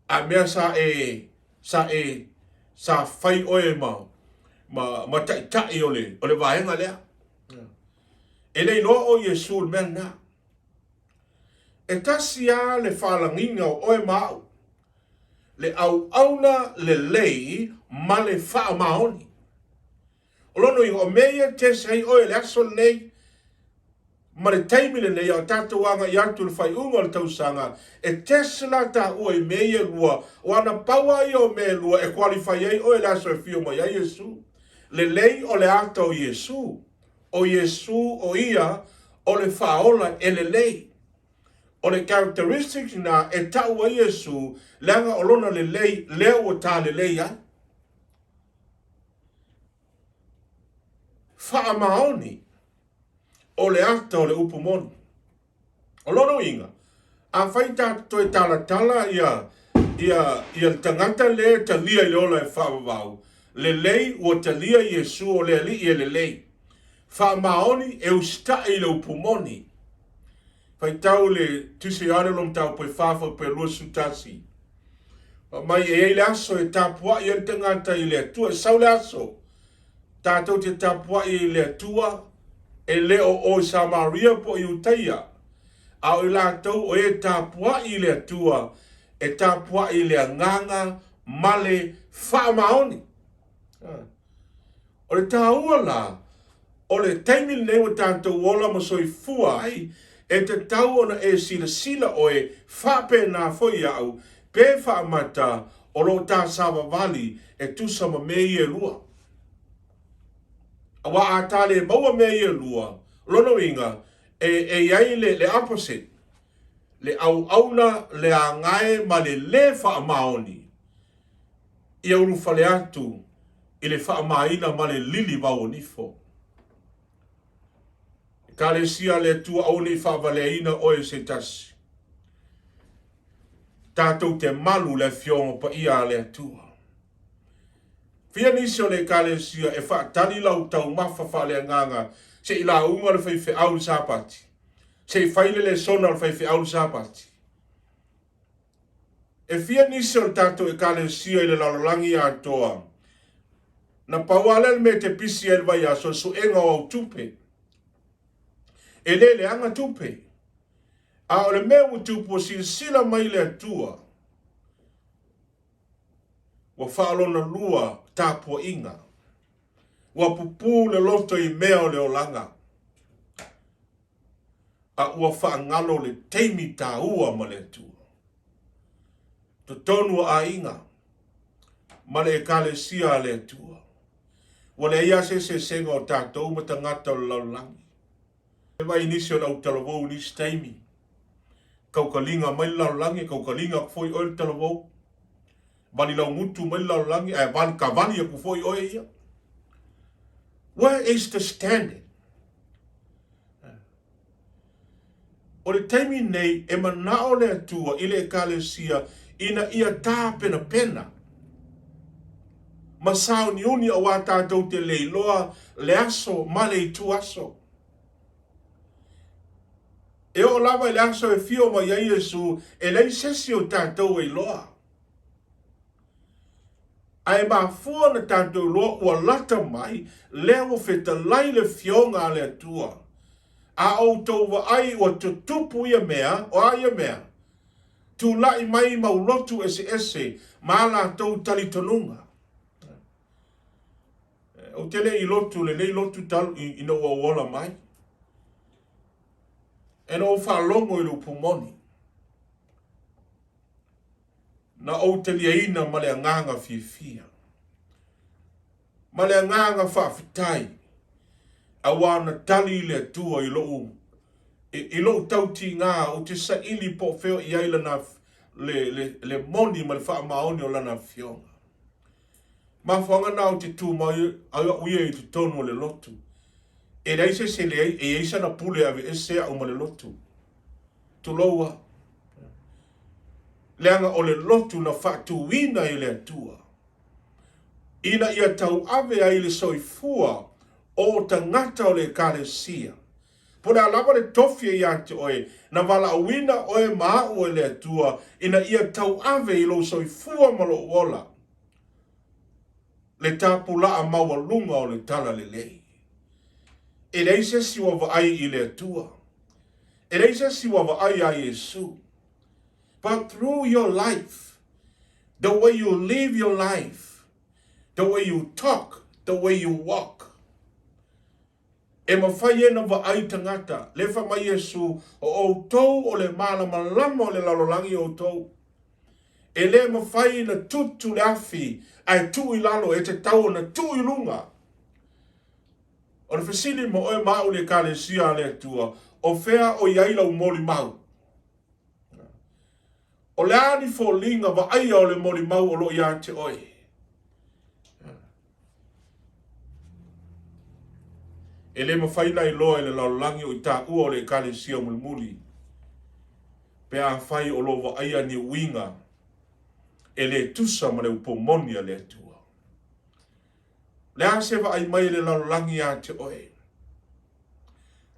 a mea sa e sa e sa fai oe ma ma ma taitai o le o le vaega lea. E le iloa o Iesu le mea lena. E tasi lava le faalagiga o oe ma au, le auauna lelei ma le faamaoni. O lona uiga, o mea ia e test ai oe i le aso lenei ma le taimi lenei a o tatou agai atu i le faaiuga o le tausaga, e test la taua i mea ia e lua, aua na pau lava ia o mea e lua e qualify ai oe i le aso e afio mai ai Iesu. Lelei o le ata o Iesu. O Iesu o ia o le Faaola e lelei. O le characteristics na e tau ai Iesu leaga o lona lelei lea ua ta lelei ai. Faamaoni o le ata o le upu moni. O lona uiga, afai ta toe talatala ia, ia, ia le tagata lea e talia i le ola e faavavau, lelei ua talia Iesu o le Alii e lelei. Faamaoni e usitai i le upu moni. Faitau le Tusi Ioane lona mataupu e 4 fuaiupu e 21. Fai mai e i ai le aso e tapuai ai le tagata i le Atua, e sau le aso tatou te tapuai i le Atua, e le o o i Samaria po o Iutaia, a o i latou o e tapuai i le Atua, e tapuai i le agaga ma le faamaoni. O le taua la, o le taimi lenei ua tatou ola ma soifua ai, e tatau ona e silasila oe faapena foi au, pe faamata o lo o ta savavali e tusa ma mea ia e lua. Aua a ta le maua mea ia e lua, o lona uiga, e, e i ai le, le opposite, le auauna, le agae ma le lē faamaoni, ia ulufale atu i le faamaina ma le lili vauonifo. Ekalesia a le Atua aua ne i faavaleaina oe e se tasi. Tatou te malu le Afioga Paia a le Atua. Fia nisi o le Ekalesia e faatali lau taumafa faaleagaga se i lauga le faifeau i le Sapati, se i fai le lesona a le faifeau i le Sapati. E fia nisi o le tatou Ekalesia i le lalolagi atoa na pau lava lea le mea e te pisi ai i le vaiaso, o le suega o au tupe. E le leaga tupe. A o le mea ua tupu, ua silasila mai le Atua, ua faalonalua tapuaiga, ua pupū le loto i mea o le olaga, a ua faagalo le taimi taua ma le Atua. Totonu o aiga ma le Ekalesia a le Atua, ua leai lava se eseesega o tatou ma tagata o le lalolagi. E vaai i nisi o le autalavou i nisi taimi, kaukaliga mai le lalolagi, kaukaliga atu foi oe le talavou. Vali laugutu mai le lalolagi ae vali kavali aku foi oe ia. Where is the standard? O le taimi nei e manao le Atua i le Ekalesia ina ia tapenapena ma sauniuni auā tatou te le iloa le aso ma le itu aso. E oo lava i le aso e fio mai ai Iesu, e leai se isi o tatou e iloa. Ae mafua ona tatou iloa ua lata mai, lea ua fetalai le Fioga a le Atua. A outou vaai ua tutupu ia mea, o a ia mea? Tulai mai mau lotu eseese ma a latou talitonuga. Ou te le i lotu lenei lotu talu ina ua ou ola mai. E na ou faalogo i le upu moni. Na ou taliaina ma le agaga fiafia, ma le agaga faafetai, auā na tali le Atua i lou, i lou tautiga, ou te saili po o fea o i ai lana, le, le, le moni ma le faamaoni o lana afioga. Mafuaaga na ou te tu mai ai au ia i totonu o le lotu. E leai se isi e leai, e i ai sana pule e aveese au ma le lotu. Tulou a. Leaga o le lotu na faatuina e le Atua, ina ia tauave ai le soifua o tagata o le Ekalesia. Po o le a lava le tofi e ia te oe, na valaauina oe ma au e le Atua ina ia tauave i lou soifua ma lou ola le tapulaa maualuga o le Talalelei. E leai se isi ua vaai i le Atua. E leai se isi ua vaai iā Iesu. But through your life, the way you live your life, the way you talk, the way you walk, e mafai e na vaai tagata, le fai mai Iesu, o outou o le malamalama o le lalolagi outou. E le mafai na tutu le afi ae tuu i lalo, e tatau ona tuu i luga. O le fesili mo oe ma au le Ekalesia a le Atua, o fea o i ai lau molimau? O le a ni foliga vaaia o le molimau o lo o ia te oe? E le mafai ona iloa e le lalolagi o i taua o le Ekalesia mulimuli pe afai o lo o vaaia ni uiga e le tusa ma le upu moni a le Atua. Le a se vaai mai e le lalolagi ia te oe?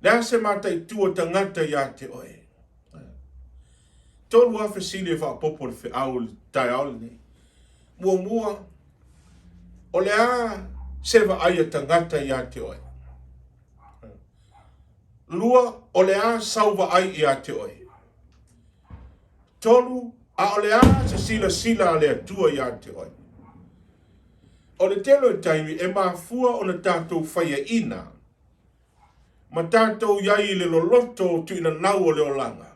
Le a se mataitu o tagata ia te oe? Tolu lava fesili e faaopoopo i le feau i le taeao lenei. Muamua, o le a se vaai a tagata ia te oe? Lua, o le a sau vaai ia te oe? Tolu, a o le a se silasila a le Atua ia te oe? O le tele o taimi e mafua ona tatou faiaina ma tatou i ai i le loloto o tuinanau o le olaga,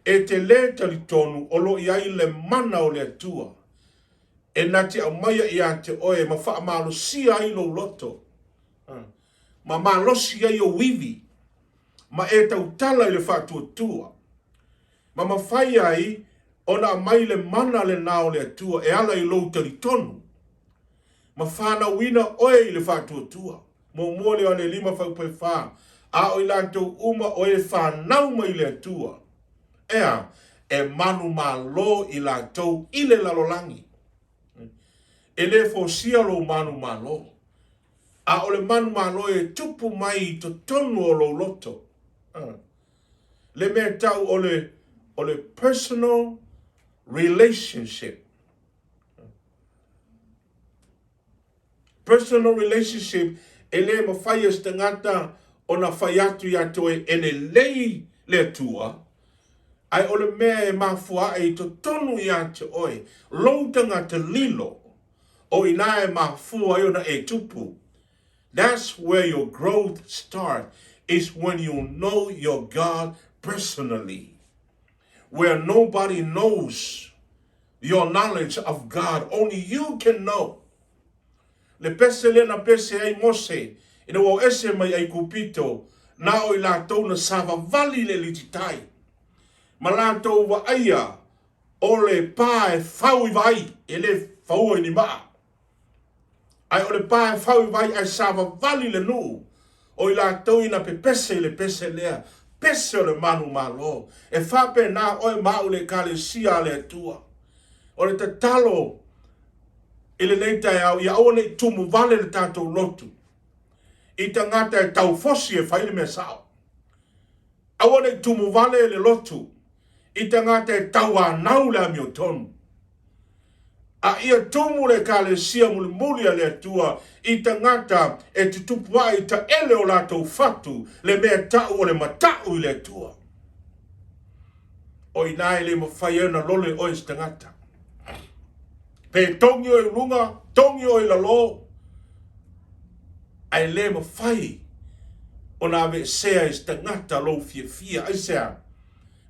e te lē talitonu o lo i ai le mana o le Atua e na te aumaia ia te oe ma faamalosia ai lou loto, ma malosi ai ou ivi, ma e tautala i le faatuatua, ma mafai ai ona aumai le mana lena o le Atua e ala i lou talitonu, ma fanauina oe i le faatuatua. Muamua lea o le 5 fuaiupu 4, A o i latou uma o e fanau mai i le Atua, ea, e manumalo i latou i le lalolagi. E le fosia lou manumalo, a o le manumalo e tupu mai i totonu o lou loto. Le mea e tau o le, o le personal relationship. Personal relationship e le mafai e se tagata ona fai atu ia te oe e lelei le Atua, ae o le mea e mafua ae i totonu ia te oe, lou tagata lilo, o i ina e mafua ai ona e tupu. That's where your growth start is when you know your God personally. Where nobody knows your knowledge of God, only you can know. Le pese lea na pese ai Mose ina ua o ese mai Aikupito, na o i latou na savavali i le alititai, ma latou vaaia. O le pa e fau i vai, e le faua i ni maa. Ae o le pa e fau i vai ae savavali le nuu, o i latou ina pepese i le pese lea, pese o le manumalo. E faapena oe ma au i le Ekalesia a le Atua. O le tatalo i lenei taeao, ia aua ne i tumu vale le tatou lotu i tagata e taufosi e fai le mea sao. Aua ne i tumu vale le lotu i tagata e tauanau le amiotonu. A ia tumu le Ekalesia mulimuli a le Atua i tagata e tutupu ae i taele o latou fatu le mea tau o le mata'u i le Atua. O ina e le mafai ai ona lole oe se tagata. Pe togi oe i luga, togi oe i lalo, ae le mafai ona aveesea e se tagata lou fiafia. Aisea?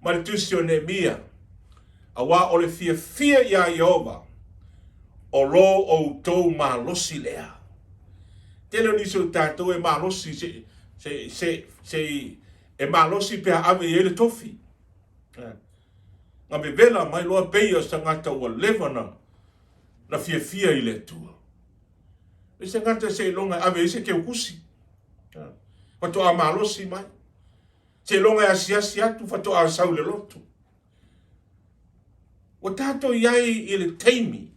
Ma le tusi o Neemia, Aua o le fiafia iā Ieova, o lo outou malosi lea. Tele o nisi o tatou e malosi se, se, se, se e malosi pe a ave i ai le tofi. Na vevela mai loa pei o se tagata ua leva na, na fiafia i le Atua. E se tagata seiloga e ave i ai se teukusi. Faatoa malosi mai. Seiloga e asiasi atu faatoa sau i le lotu. Ua tatou i ai i le taimi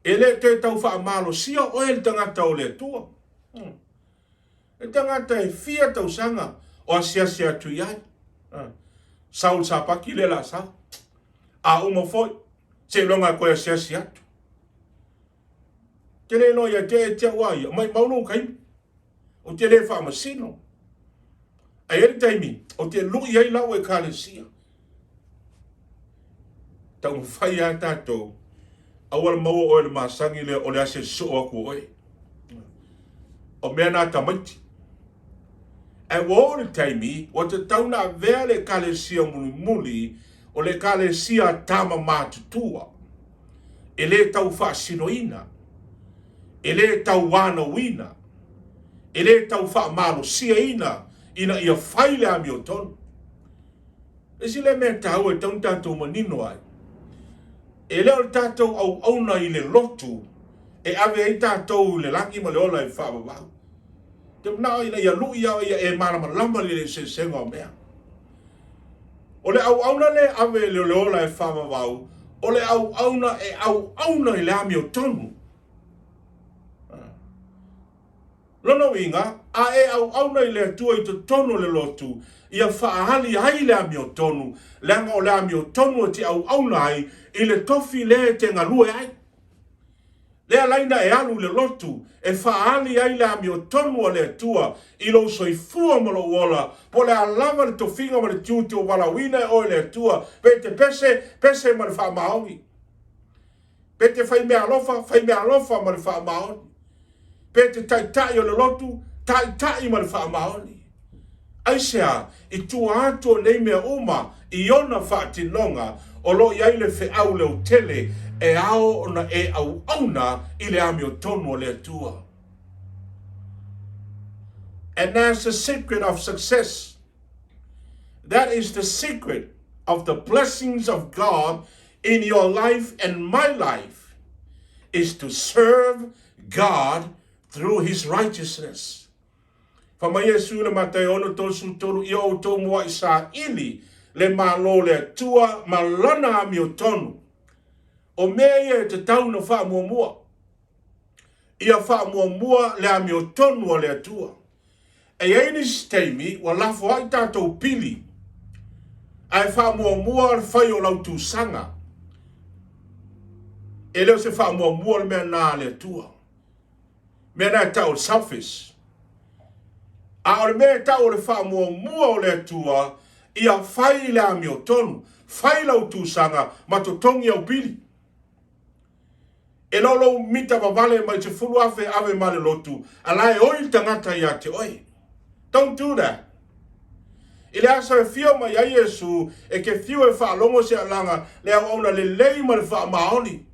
e le toe tau faamalosia oe le tagata o le Atua. Hmm. Le tagata e fia tausaga o asiasi atu i ai. Hmm. Sau le sapaki lea la sau. A uma foi, seiloga e koe asiasi atu. Te le iloa ia te e te au a ia, mai mau lou taimi. Ou te le faamasino. Ae i ai le taimi, ou te lui ai lau ekalesia. Taumafai lava tatou, aua le maua oe le masani lea o le asiasi soo atu o oe. O mea na tamaiti. Ae ua oo le taimi, ua tatau na avea le ekalesia mulimuli o le ekalesia tama matutua. E le tau faasinoina, e le tauanauina, e le tau faamalosiaina ina ia fai le amiotonu. Le isi lea mea taua e tatau ona tatou manino ai, e le o le tatou auauna i le lotu e ave ai tatou i le lagi ma le ola e faavavau. Ou te manao ina ia lui au ia e malamalama i le eseesega o mea. O le auauna lea e ave i le ola e faavavau, o le auauna e auauna i le amiotonu. Lona uiga, a e auauna i le Atua i totonu o le lotu, ia faaali ai le amiotonu, leaga o le amiotonu e te auauna ai i le tofi lea e te galue ai. Lea laina e alu i le lotu e faaali ai le amiotonu a le Atua i lou soifua ma lou ola, po o le a lava le tofiga ma le tiute ua valaauina e oe le Atua, pe e te pese, pese ma le faamaoni. Pe e te fai meaalofa, fai meaalofa ma le faamaoni. Pe e te taitai o le lotu, taitai ma le faamaoni. Aisea? I tua atu o nei mea uma i ona faatinoga, o lo o i ai le feau leotele e ao ona e auauna i le amiotonu a le Atua. And that's the secret of success. That is the secret of the blessings of God in your life and my life is to serve God through his righteousness. Fai mai Iesu i le Mataio 6:33, Ia outou muaʻi saili le Malo o le Atua ma Lana amiotonu. O mea ia e tatau ona faamuamua. Ia faamuamua le amiotonu a le Atua. E i ai nisi taimi ua lafo ai tatou pili, ae faamuamua le fai o lau tusaga. E le o se faamuamua le mea na a le Atua. Mea na e tau o le selfish. A o le mea e tau o le faamuamua o le Atua, ia fai le amiotonu, fai lau tusaga ma totogi au pili. E le o lou mita vavale mai 10,000 e ave ma le lotu, a la e oi le tagata ia te oe. Don't do that. I le aso e fio mai ai Iesu, e ke fiu e faalogo se alaga le auauna lelei ma le faamaoni.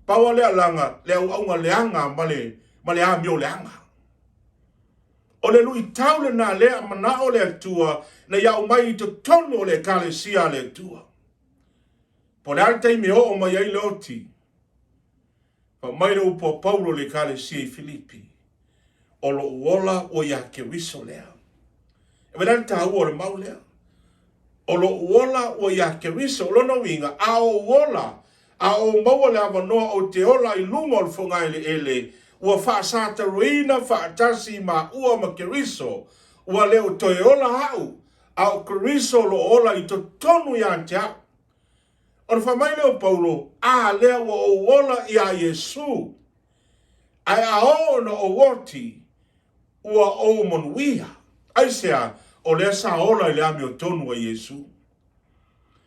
Pau a le alaga, le auauna leaga ma le, ma le amio leaga. O le luitau lena lea manao le Atua na ia aumai i totonu o le Ekalesia a le Atua. Po o le a le taimi e oo mai ai le oti, fai mai le upu a Paulo i le Ekalesia i Filipi, O lou ola ua iā Keriso lea. E vaai la le taua o le mau lea. O lou ola ua iā Keriso, o lona uiga, a ou ola, a ou maua le avanoa ou te ola i luga o le fogaeleele, ua faasataroina faatasi maua ma Keriso, ua le o toe ola au, a o Keriso o lo o ola i totonu ia te au. Ona fai mai lea o Paulo, A lea ua ou ola iā Iesu, ae a oo ina ou oti, ua ou manuia. Aisea? O lea sa ola i le amiotonu a Iesu.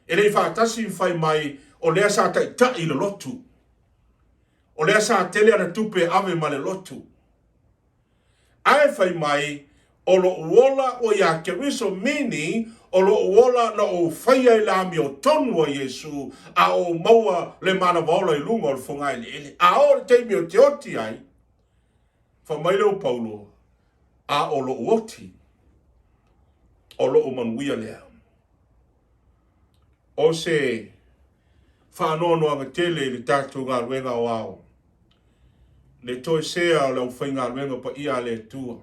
E le i faatasi ma fai mai, o lea sa taitai i le lotu. O lea sa tele ana tupe e ave ma le lotu. Ae fai mai, O lou ola ua iā Keriso, meaning, o lou ola na ou faia i le amiotonu a Iesu, a ou maua le manava ola i luga o le fogaeleele. A oo i le taimi ou te oti ai, fai mai lea o Paulo, A o lou oti, o lou manuia lea. O se faanoanoaga tele i le tatou galuega aoao, le toesea o le aufaigaluega paia a le Atua.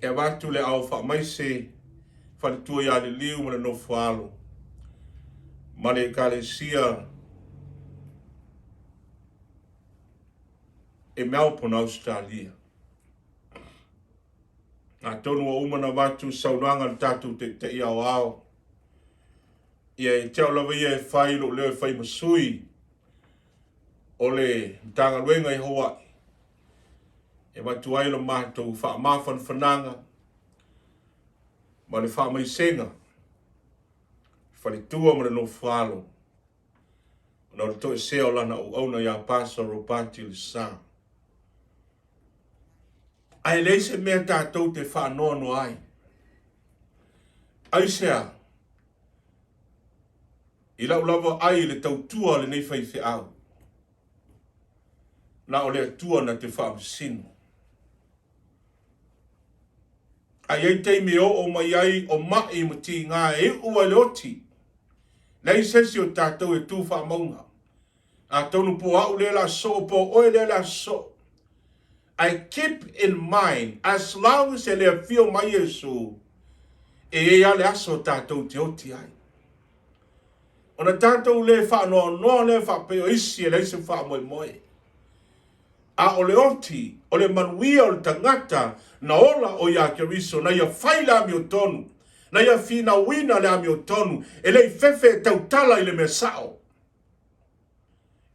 E avatu le ao faamaise faletua ia Liliu ma le nofoalo ma le Ekalesia i Melbourne, Ausetalia. Atonu ua uma ona avatu saunoaga a le tatou Taitai Aoao, ia e te au lava ia e fai lou leo e fai ma sui o le Matagaluega i Hawaii e avatu ai lo matou faamafanafanaga ma le faamaisega faletua ma le nofoalo ona o le toesea o lana auauna ia Pastor Ropati Lesa. Ae leai se mea tatou te faanoanoa ai. Aisea? I lau lava ai i le tautua a lenei faifeau, na o le Atua na te faamasino. A i ai taimi e oo mai ai o ma'i ma tiga e iu ai le oti, leai se isi o tatou e tu faamauga. Atonu po o au lea le a soo po o oe lea le a soo. Ae keep in mind, as long as e le afio mai Iesu, e i ai lava le aso tatou te oti ai. Ona tatou le faanoanoa lea faapea o isi e leai se faamoemoe. A o le oti, o le manuia o le tagata na ola o ia Keriso, na ia fai le amiotonu, na ia finauina le amiotonu, e le i fefe e tautala i le mea sao.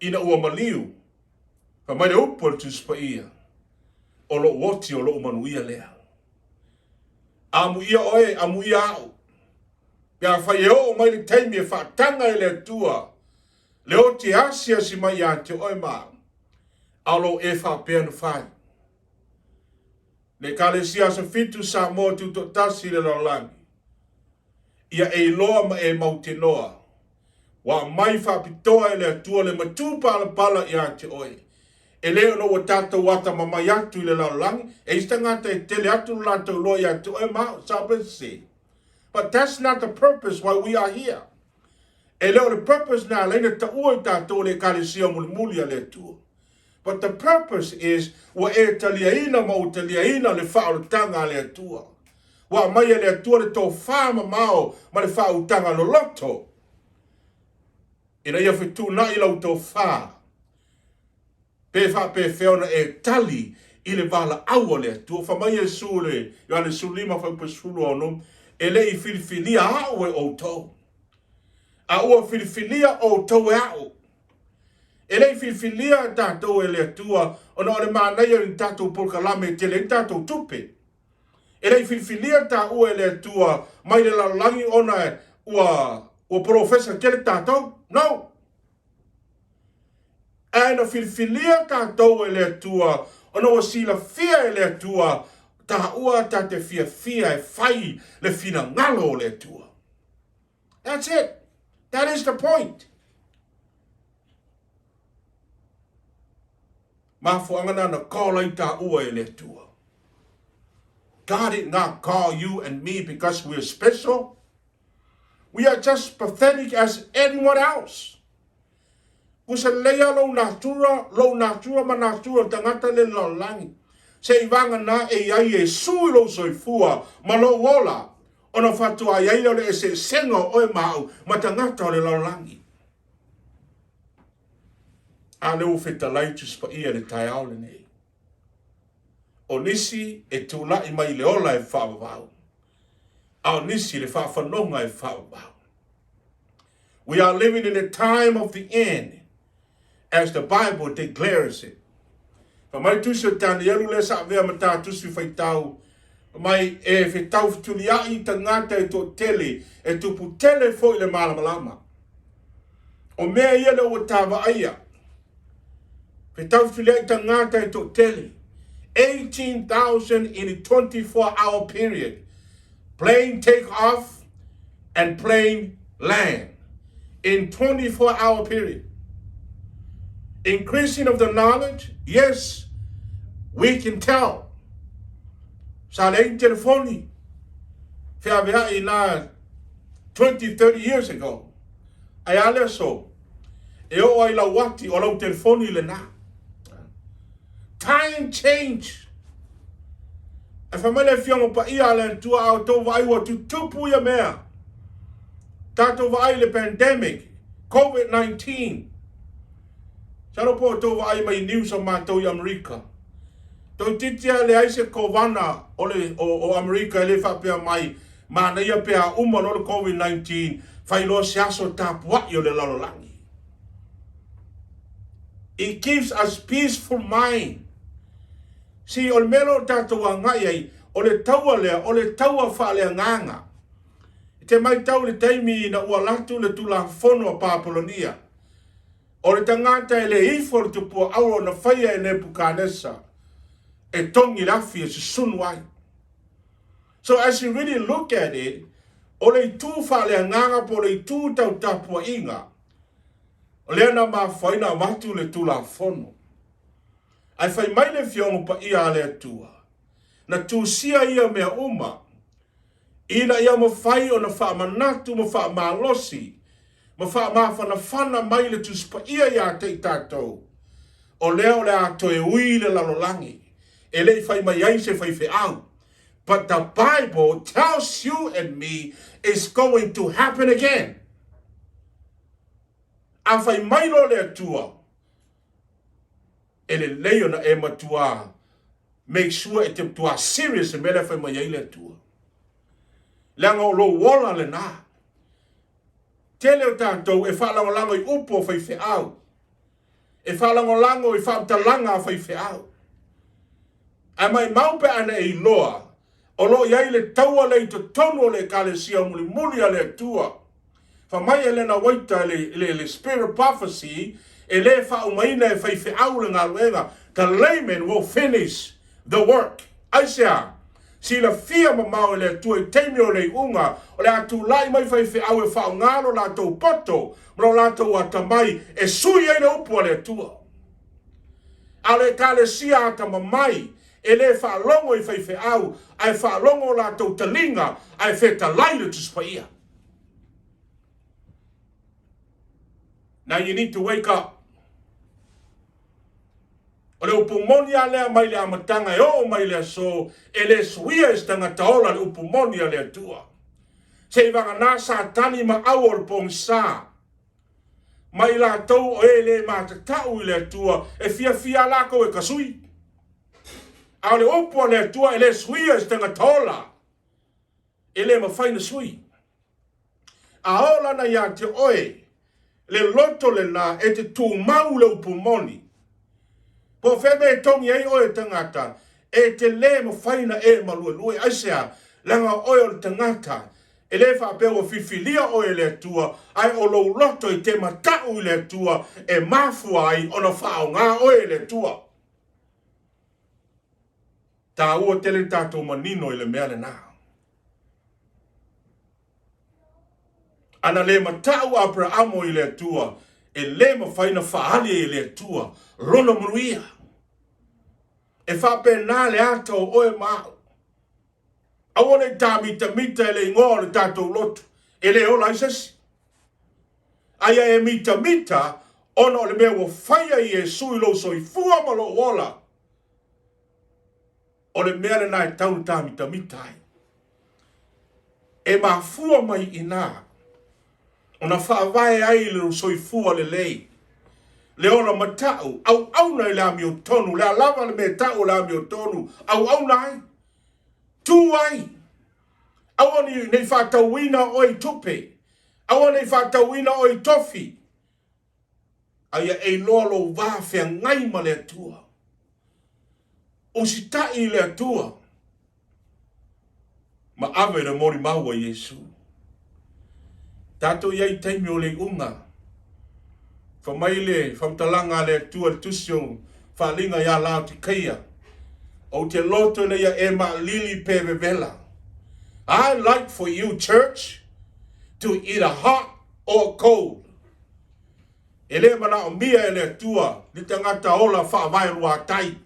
Ina ua maliu, fai mai le upu a le Tusi Paia, O lou oti o lou manuia lea. Amuia oe, amuia au, pe afai e oo mai le taimi e faataga e le Atua le oti e asiasi mai ia te oe ma au, a o lou e faapea na fai. Le Ekalesia Aso Fitu Samoa Tutoatasi i le lalolagi, ia e iloa ma e mautinoa, ua aumai faapitoa e le Atua le matupalapala ia te oe. E le ona ua tatou atamamai atu i le lalolagi, e isi tagata e tele atu lo latou iloa ia te oe ma au, sao pe sese? But that's not the purpose why we are here. E le o le purpose na ala ai na taua i tatou o le Ekalesia mulimuli a le Atua. But the purpose is ua e taliaina ma ua taliaina le faaolataga a le Atua. Ua aumai e le Atua le tofa mamao ma le faautaga loloto ina ia fetuunai lau tofa pe faapefea ona e tali i le valaau a le Atua. Fai mai Iesu i le Ioane 15 fuaiupu 16, E le i filifilia au e outou, a ua filifilia outou e au. E le i filifilia tatou e le Atua ona o le manaia o ni tatou polokalame e tele ai ni tatou tupe. E le i filifilia taua e le Atua mai le lalolagi ona ua ua polofesa tele tatou. No! Ae na filifilia tatou e le Atua ona ua silafia e le Atua taua ta te fiafia e fai le finagalo o le Atua. That's it. That is the point. Mafuaaga na na call ai taua e le Atua. God did not call you and me because we are special. We are just pathetic as anyone else. Kusa lelei lava lou natura, lou natura ma natura o le tagata le lalolagi. Seivaga e i ai Iesu i lou soifua ma lou ola, ona faatoa i ai lea o le eseesega o oe ma au ma tagata o le lalolagi. A lea ua fetalai Tusi Paia i le taeao lenei. O nisi e tulai mai i le ola e faavavau, a o nisi i le faafanoga e faavavau. We are living in the time of the end, as the Bible declares it. Fai mai le tusi o Tanielu lea sa avea ma tā tusi faitau, fai mai e fetau fetuliai tagata e toatele, e tupu tele foi le malamalama. O mea ia lea ua tā vaaia. Fetau fetuliai tagata e toatele. 18,000 in a 24 hour period. Plane take off and plane land in 24 hour period. Increasing of the knowledge, yes, we can tell. Sa leai ni telefoni feaveai ina 20, 30 years ago. Ae a le aso, e oo ai lau ati o lau telefoni lena. Time change. Ae fai mai le Afioga Paia a le Atua, a outou vaai ua tutupu ia mea. Tatou vaai i le pandemic, COVID-19. Masalo po o outou vaai mai i news a matou i Amerika. Toeitiiti lava leai se kovana o, le, o, o Amerika e le faapea mai, manaia pe a uma loa le COVID-19, fai loa se aso tapuai o le lalolagi. It gives us peaceful mind. See, o le mea lea o tatou agai ai, o le taua lea, o le taua faaleagaga. I te matau i le taimi ina ua alu atu le Tulafono a Papolonia, o le tagata e le ifo i le tupua auro na faia e Nebukanesa, e togi le afi e susunu ai. So as you really look at it, o le itu faaleagaga po o le itu tau tapuaiga, o lea na mafua ai ona avatu le Tulafono. Ae fai mai le Afioga Paia a le Atua, na tusia ia mea uma, ina ia mafai ona faamanatu ma faamalosi ma faamafanafana mai le Tusi Paia ia te i tatou, o lea o le a toe ui le lalolagi, e le i fai mai ai se faifeau. But the Bible tells you and me it's going to happen again. A fai mai loa le Atua, E lelei ona e matuā make sure e te matuā serious i mea lea e fai mai ai le Atua. Leaga o lou ola lena. Tele o tatou e faalagolago i upu a faifeau. E faalagolago i faamatalaga a faifeau. Ae maimau pe ana e iloa o lo o i ai le taua lea i totonu o le Ekalesia mulimuli a le Atua. Fai mai Elena Waita i le, le Spirit of Prophecy, e le faaumaina e faifeau le galuega, the layman will finish the work. Aisea? Silafia mamao e le Atua i taimi o le iuga, o le a tulai mai faifeau e faaaoga lo latou poto ma lo latou atamai e sui ai le upu a le Atua. A o le Ekalesia atamamai, E le faalogo i faifeau, ae faalogo o latou taliga, ae fetalai le Tusi Paia. Now you need to wake up. O le upu moni a lea mai le amataga e oo mai le aso, e le suia e se tagata ola le upu moni a le Atua. Seivagana Satani ma au o le pogisa. Ma i latou o e le matatau i le Atua, e fiafia lakou e kasui. A o le upu a le Atua e le suia e se tagata ola, e le mafai na sui. A ola ana ia te oe le loto lena e te tumau le upu moni, po o fea mea e togi ai oe e tagata, e te le mafai na e maluelue. Aisea? Leaga o oe o le tagata E le faapea ua filifilia oe e le Atua, ae o lou loto i te mataʻu i le Atua e mafua ai ona faaaoga oe e le Atua. Taua tele le tatou manino i le mea lena. Ana le mataʻu Aperamo i le Atua, e le mafai na faaali ai e le Atua lona manuia. E faapena le ata o oe ma aʻu. Aua ne i tāmitamita i le igoa o le tatou lotu. E le ola ai se isi. A ia e mitamita ona o le mea ua faia e Iesu i lou soifua ma lou ola, o le mea lena e tau na ta mitamita ai. E mafua mai i ina ona faavae ai le soifua lelei, le ola matau, auauna i le amiotonu, le a lava le mea e tau o le amiotonu, auauna ai, tu ai, aua ne i faatauina oe i tupe, aua ne i faatauina oe i tofi, a ia e iloa lou va feagai ma le Atua. Usitai i le Atua ma ave le molimau a Iesu. Tatou i ai i taimi o le iuga. Fai mai le faamatalaga a le Atua i le tusi o Faaaliga ia Laotikeia, Ou te loto ina ia e maalili pe vevela. I like for you church to either hot or cold. E le manaomia e le Atua ni tagata ola faavae luatai.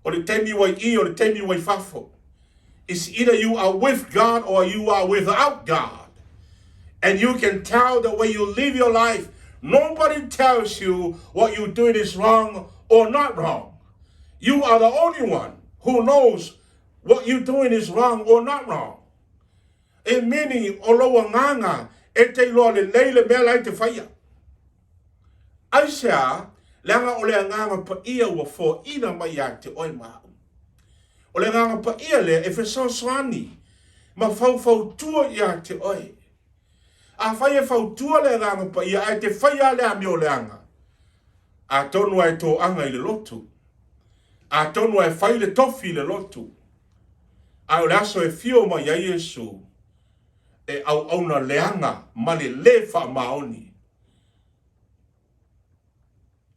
O le taimi ua i i, o le taimi ua i fafo. It's either you are with God or you are without God. And you can tell the way you live your life. Nobody tells you what you're doing is wrong or not wrong. You are the only one who knows what you're doing is wrong or not wrong. E meaning o lou agaga e te iloa lelei le mea la e te faia. Aisea, leaga o le Agaga Paia ua foaina mai ia te oe ma au. O le Agaga Paia lea e fesoasoani ma faufautua ia te oe. Afai e fautua le Agaga Paia ae te faia lava le amio leaga, atonu lava e toaga i le lotu, atonu lava e fai le tofi i le lotu, ae o le aso e fio mai ai Iesu, e auauna leaga ma le lē faamaoni.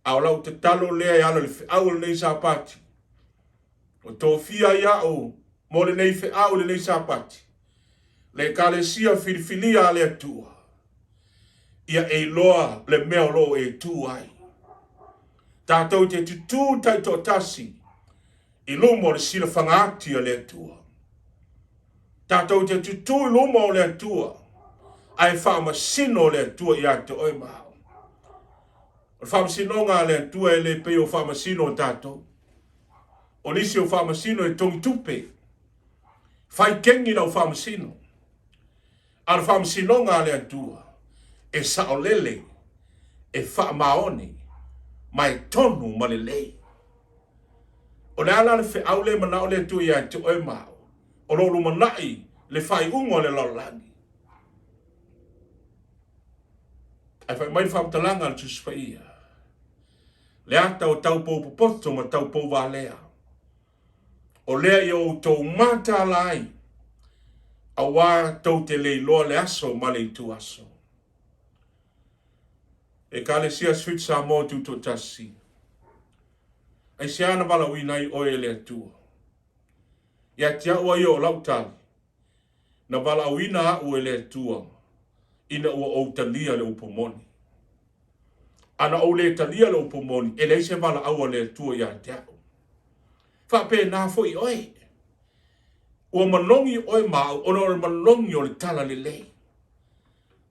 A o lau tatalo lea e ala i le feau o lenei Sapati, ua tofia ai au mo lenei feau i lenei Sapati, le Ekalesia filifilia a le Atua, ia e iloa le mea o lo o e tu ai. Tatou te tutū taitoatasi i luma o le silafaga ati a le Atua. Tatou te tutū i luma o le Atua, ae faamasino le Atua ia te oe ma au. O le faamasinoga a le Atua e le pei o faamasino o tatou. O nisi o faamasino e togi tupe, fai kegi lau faamasino. A o le faamasinoga a le Atua, e saolele, e faamaoni, ma e tonu ma lelei. O le a la le feau lea e manao le Atua ia te oe ma au, o lo o lumanai le faaiuga o le lalolagi? Ae fai mai le faamatalaga a le Tusi Paia, Le ata o taupou popoto ma taupou valea, o lea ia outou mataala ai, auā tou te le iloa le aso ma le ituaso. Ekalesia Sweet Samoa Tutoatasi, aisea na valaauina ai oe e le Atua? Ia te au a ia o lau tali, na valaauina au e le Atua ina ua ou talia le upu moni. A na ou le talia le upu moni, e leai se valaau a le Atua ia te au. Faapena foi oe. Ua manogi oe ma au ona o le manogi o le tala lelei.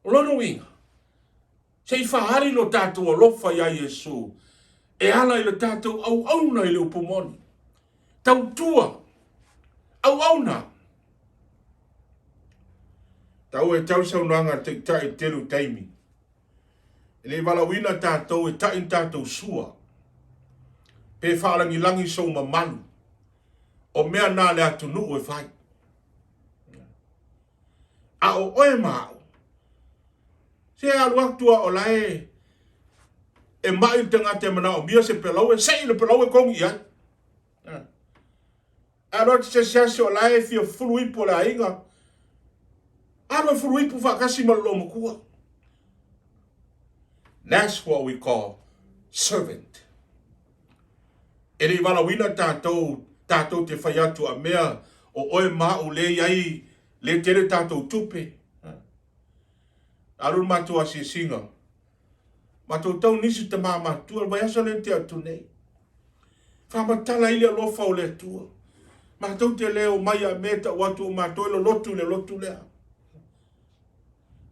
O lona uiga, se i faaali lo tatou alofa iā Iesu e ala i le tatou auauna i le upu moni. Tautua. Auauna. Tau e tau saunoaga a le Taitai i le tele o taimi. E le i valaauina tatou e taʻi ni tatou sua, pe faalagilagi sou mamalu, o mea na a le atunuu e fai. A o oe ma au, se alu atu a o la e e maʻi le tagata e manaomia se pelaue, seʻi le pelaue kogi i ai. Alu atu se isi aso o la e fia fulu ipu o le aiga. Alu e fulu ipu faatasi ma le loomatua. That's what we call servant. E le i valaauina tatou, tatou te fai atu a mea o oe ma au le i ai le tele tatou tupe. Alu le matou asiasiga. Matou tau nisi tama matua le vaiaso lea na tea atu nei. Faamatala ai le alofa o le Atua. Matou te le omai a me tau atu o matou e lolotu i le lotu lea.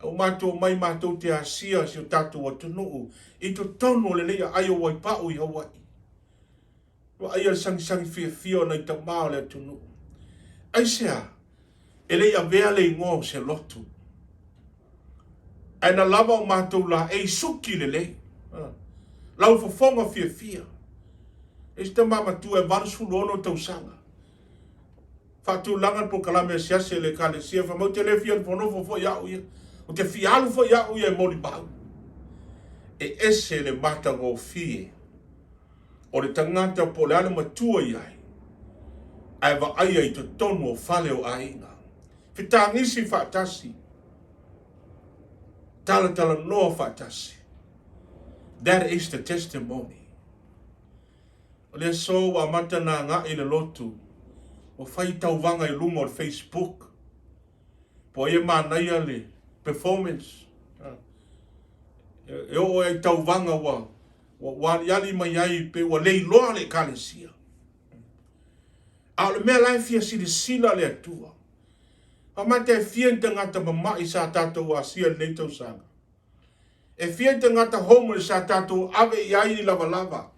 A ua matou omai matou te asia si o tatou atunuu i totonu o lenei aai o Waipa'u i Hawaii. Vaaia le sagisagi fiafia o nai tama o le atunuu. Aisea? E le i avea le igoa o se lotu. Ae na lava o matou laei suki lelei. Lau fofoga fiafia. E isi tama matua e 86 tausaga. Faatulaga le polokalame asiasi a le Ekalesia, fai mai, Ou te le fia nofonofo foi au ia. Ou te fia alu foi au ia e molimau. E ese le matagofie o le tagata po o le a le matua i ai, ae vaaia i totonu o fale o aiga. Fetagisi faatasi, talatalanoa faatasi. That is the testimony. O le aso ua amata ona agai le lotu, ua fai tauvaga i luga o le Facebook, po ai e manaia le performance. E oo ai i tauvaga ua, ua aliali mai ai pe ua leiloa le ekalesia. A o le mea la e fia silasila le Atua, Famata e fia ni tagata mama'i sa tatou asia i lenei tausaga? E fia ni tagata homeless sa tatou ave i ai ni lavalava?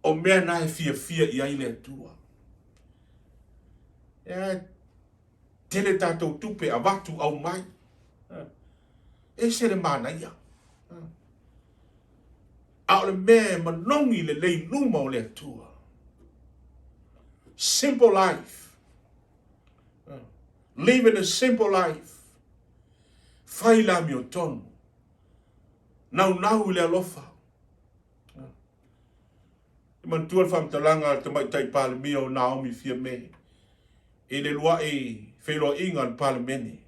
O mea na e fiafia i ai le Atua. E tele tatou tupe avatu aumai. Ese le manaia. A o le mea e manogi lelei luma o le Atua. Simple life. Living a simple life. Fai le amiotonu. Naunau i le alofa. E manatua le faamatalaga a le Tamaitai Palemia o Naomi Fiame i le lua'i feiloaiga a le Palemene.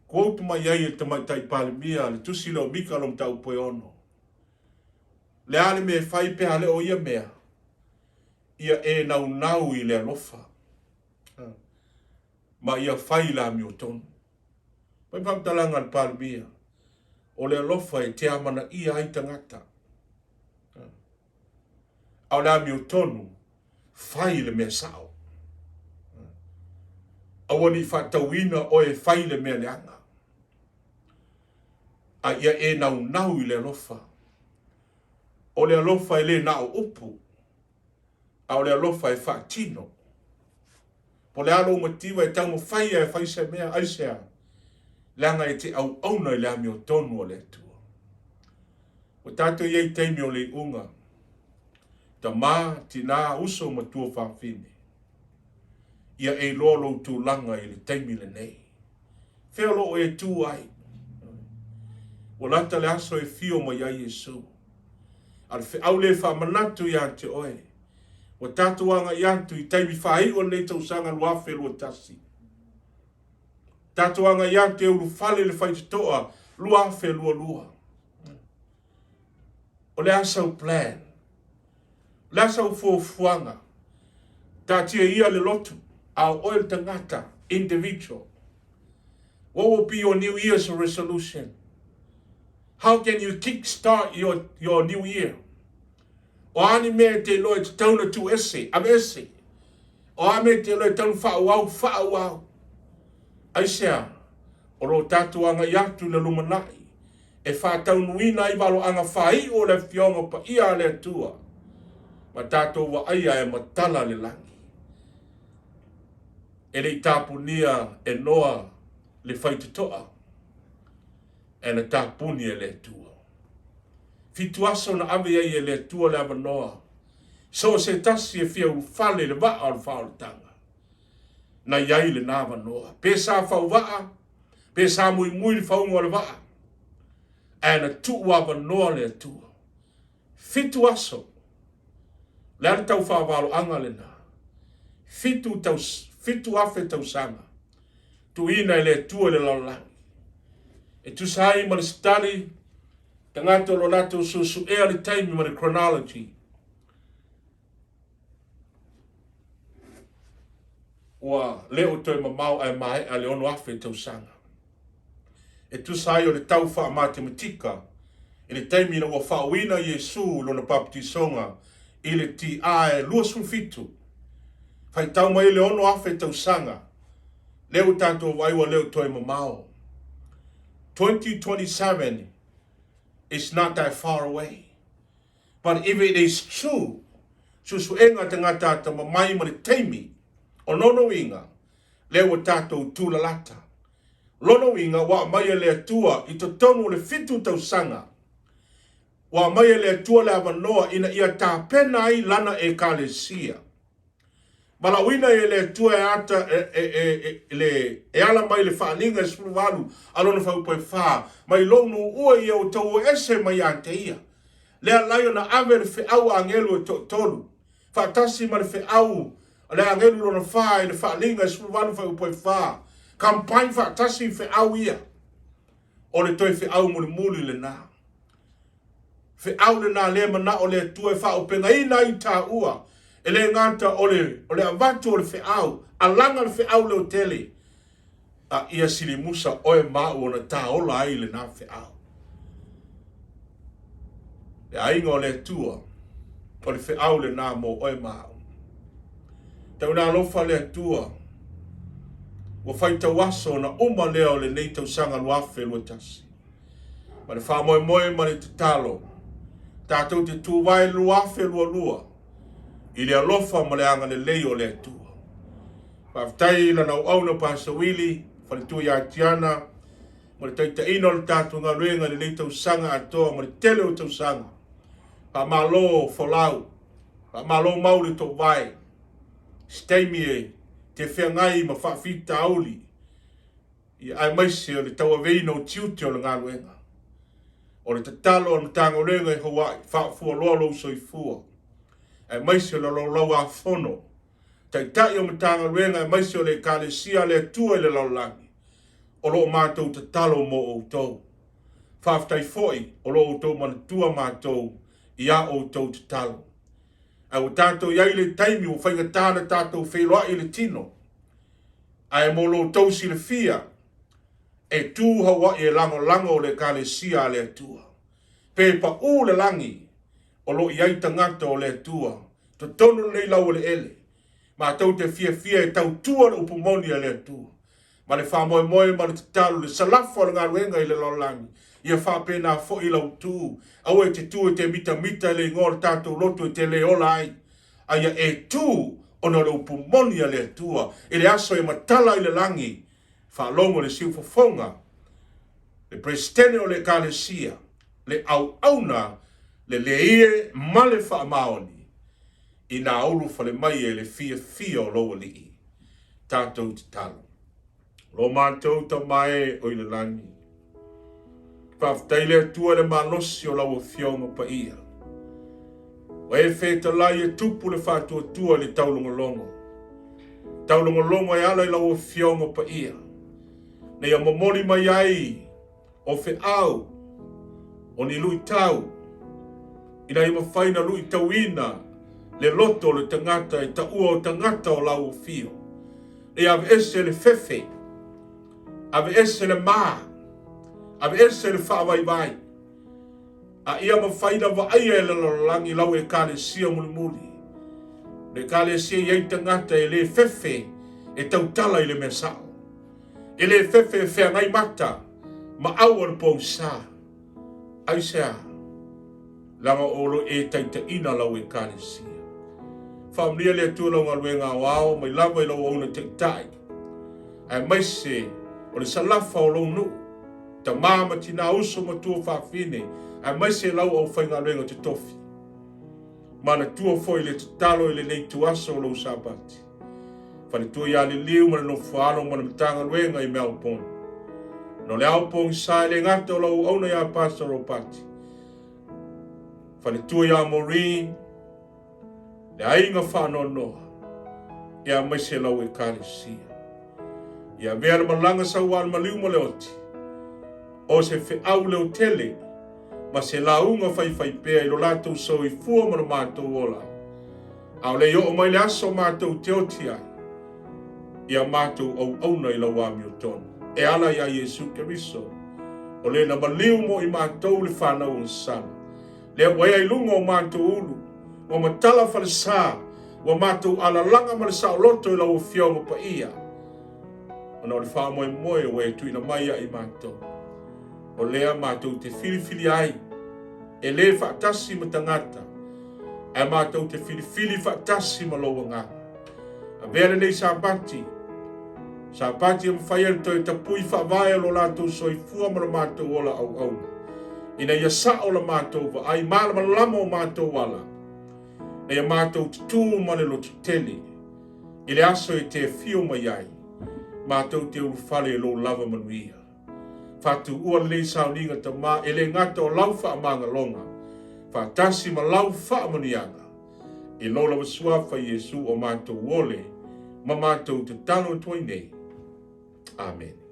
Quote mai ai e le Tamaitai Palemia le tusi lea o Mika lona mataupu e 6. Le a le mea e fai pe a le o ia mea? Ia e naunau i le alofa ma ia fai le amiotonu. Mai faamatalaga a le Palemia, o le alofa e te amanaia ai tagata. A o le amiotonu, fai le mea sao. Aua ne i faatauina oe e fai le mea leaga, a ia e naunau i le alofa. O le alofa e le na o upu, a o le alofa e faatino. Po o le a lou mativa e taumafai e fai se mea, aisea? Leaga e te auauna i le amiotonu a le Atua. Ua tatou i ai i taimi o le iuga, tama, tina, uso ma tuafafine, ia e iloa lou tulaga i le taimi lenei. Fea o lo o e tu ai? Ua lata le aso e fio mai ai Iesu. A o le feau lea e faamanatu ia te oe, ua tatou agai atu i taimi faaiu o lenei tausaga 2021. Tatou agai atu e ulufale le faitotoa 2022. O le a sau plan? O le a sau fuafuaga? Taatia ia le lotu, a o oe le tagata, individual. What will be your New Year's resolution? How can you kick start your, your new year? O a ni mea e te iloa e tatau ona tuuese, aveese? O a mea e te iloa e tatau ona faaauau, faaauau? Aisea? O lo o tatou agai atu i le lumanai e faataunuuina ai valoaga faaiu o le Afioga Paia a le Atua ma tatou vaaia e matala le lagi. E le i tapunia e Noa le faitotoa, ae na tapuni e le Atua. Fitu aso na ave ai e le Atua le avanoa, so o se tasi e fia ulufale i le vaa o le faaolataga. Na i ai lena avanoa. Pe sa fauvaa, pe sa muimui le fauga o le vaa, ae na tuu avanoa le Atua. Fitu aso. O le a le tau faavaloaga lena? Fitu, taus, 7,000 tausaga tuuina e le Atua i le lalolagi. E tusa ai ma le study, tagata o lo latou suesuea le taimi ma le chronology. Ua le o toe mamao ae maea le 6,000 tausaga. E tusa ai o le tau faa-matematika i le taimi ina ua faauuina Iesu i lona papatisoga i le TA e 27, faitau mai le 6,000 tausaga. Lea ua tatou vaai ua le o toe mamao. 2027 is not that far away. But if it is true, suesuega a tagata atamamai ma le taimi, o lona uiga, lea ua tatou tulalata. Lona uiga ua aumai e le Atua i totonu o le fitu tausaga, ua aumai e le Atua le avanoa ina ia tapena ai Lana Ekalesia. Valaauina ai e le Atua e ata e, e, e, e, le, e ala mai le faaaliga e 18 a lona fuaiupu e fa, mai lou nuu ue ia outou o ese mai ia te ia. Lea alai ona ave le feau a agelu e toatolu, faatasi ma le feau a le agelu lona fa i le faaaliga e 18 fuaiupu e fa, combine faatasi feau ia. O le toe feau mulimuli lena. Feau lena lea manao le Atua e faaopegaina ai taua, e le gata o le, o le avatu o le feau, alaga le feau leotele, a ia silimusa oe ma au ona taola ai lena feau. Le aiga o le Atua, o le feau lena mo oe ma au. Tau ina alofa le Atua, ua faitau aso ona uma lea o lenei tausaga 2021. Ma le faamoemoe ma le tatalo, tatou te tuvae 2022 i le alofa ma le agalelei o le Atua. Faafetai i lana auauna Pastor Willie, faletua ia Tiana, ma le taitaiina o le tatou galuega i lenei tausaga atoa ma le tele o tausaga. Faamalo folau, faamalo mau le toovae. Se taimi e te feagai ma faafitauli, ia aemaise o le tauaveina o tiute o le galuega. O le tatalo a le Matagaluega i Hawaii, faafualoa lou soifua, aemaise o le laulauafono, Taitai o Matagaluega aemaise o le Ekalesia a le Atua i le lalolagi, o lo o matou tatalo mo outou. Faafetai foi o lo o outou manatua matou i a outou tatalo. Ae ua tatou i ai i le taimi ua faigata ona tatou feiloai i le tino. Ae mo lo outou silafia, e tu Hawaii e lagolago le Ekalesia a le Atua. Pe paʻu le lagi, o lo o i ai tagata o le Atua totonu lenei laueleele, matou te fiafia e tautua le upu moni a le Atua, ma le faamoemoe ma le tatalo, le salafa o le galuega i le lalolagi, ia faapena foi lau tu. Aua e te tu e te mitamita i le igoa o le tatou lotu e te le ola ai, a ia e tu ona o le upu moni a le Atua i le aso e matala i le lagi. Faalogo le siufofoga, le Peresetene o le Ekalesia, le auauna, le leie ma le faamaoni, inā ulufale mai e le fiafia o lou Alii. Tatou tatalo. Lo matou Tama e o i le lagi, faafetai le Atua i le malosi o lau Afioga Paia. Ua e fetalai e tupu le faatuatua i le taulogologo. Taulogologo e ala i lau Afioga Paia, na ia momoli mai ai o feau, o ni luitau, ina ia mafai ona luitauina le loto o le tagata e taua o tagata o lau afio. Ia aveese le fefe, aveese le ma, aveese le faavaivai, a ia mafai ona vaaia e le lalolagi lau Ekalesia mulimuli. O le Ekalesia e i ai tagata e le fefe e tautala i le mea sao. E le fefe e feagai mata ma au o le poisa. Aisea? Leaga o lo e taitaiina lau Ekalesia. Faamanuia le Atua lau galuega aoao mai lava i lau auauna taitai, aemaise o le salafa o lou nuu, tama ma tina, uso ma tua fafine, aemaise lau aufaigaluega totofi. Manatua foi le tatalo i lenei ituaso o lou Sapati. Faletua ia Liliu ma le Nofoaalo ma le Matagaluega i Melbourne. No le ao pogisa e le gata o lau auauna ia Pastor Ropati. Faletua ia Maureen, le aiga faanoanoa, ia aemaise lau Ekalesia. Ia avea le malaga sauā le maliu ma le oti, o se feau leotele ma se lauga faifaipea i lo latou soifua ma lo matou ola, a o le i oo mai le aso matou te oti ai, ia matou auauna i lau amiotonu, e ala iā Iesu Keriso, o le na maliu mo i matou le fanau agasala, lea ua ea i luga o matou ulu, ua matala falesa, ua matou alalaga ma le saoloto i lau Afioga Paia. Ona o le faamoemoe ua e tuuina mai ia i matou, o lea matou te filifili ai, e le faatasi ma tagata, ae matou te filifili faatasi ma lou Agaga. Avea lenei Sapati, Sapati e mafai ai le toe tapui faavae o lo latou soifua ma lo matou ola auauna, ina ia sao la matou vaai, malamalama o matou ala, ina ia matou tutū ma le lototele, i le aso e te afio mai ai, matou te ulufale i lou lava manuia. Faatuua lenei sauniga Tama e le gata o lau faamagaloga, faatasi ma lau faamanuiaga, i lou lava Suafa Iesu o matou ole ma matou tatalo atu ai nei. Amene.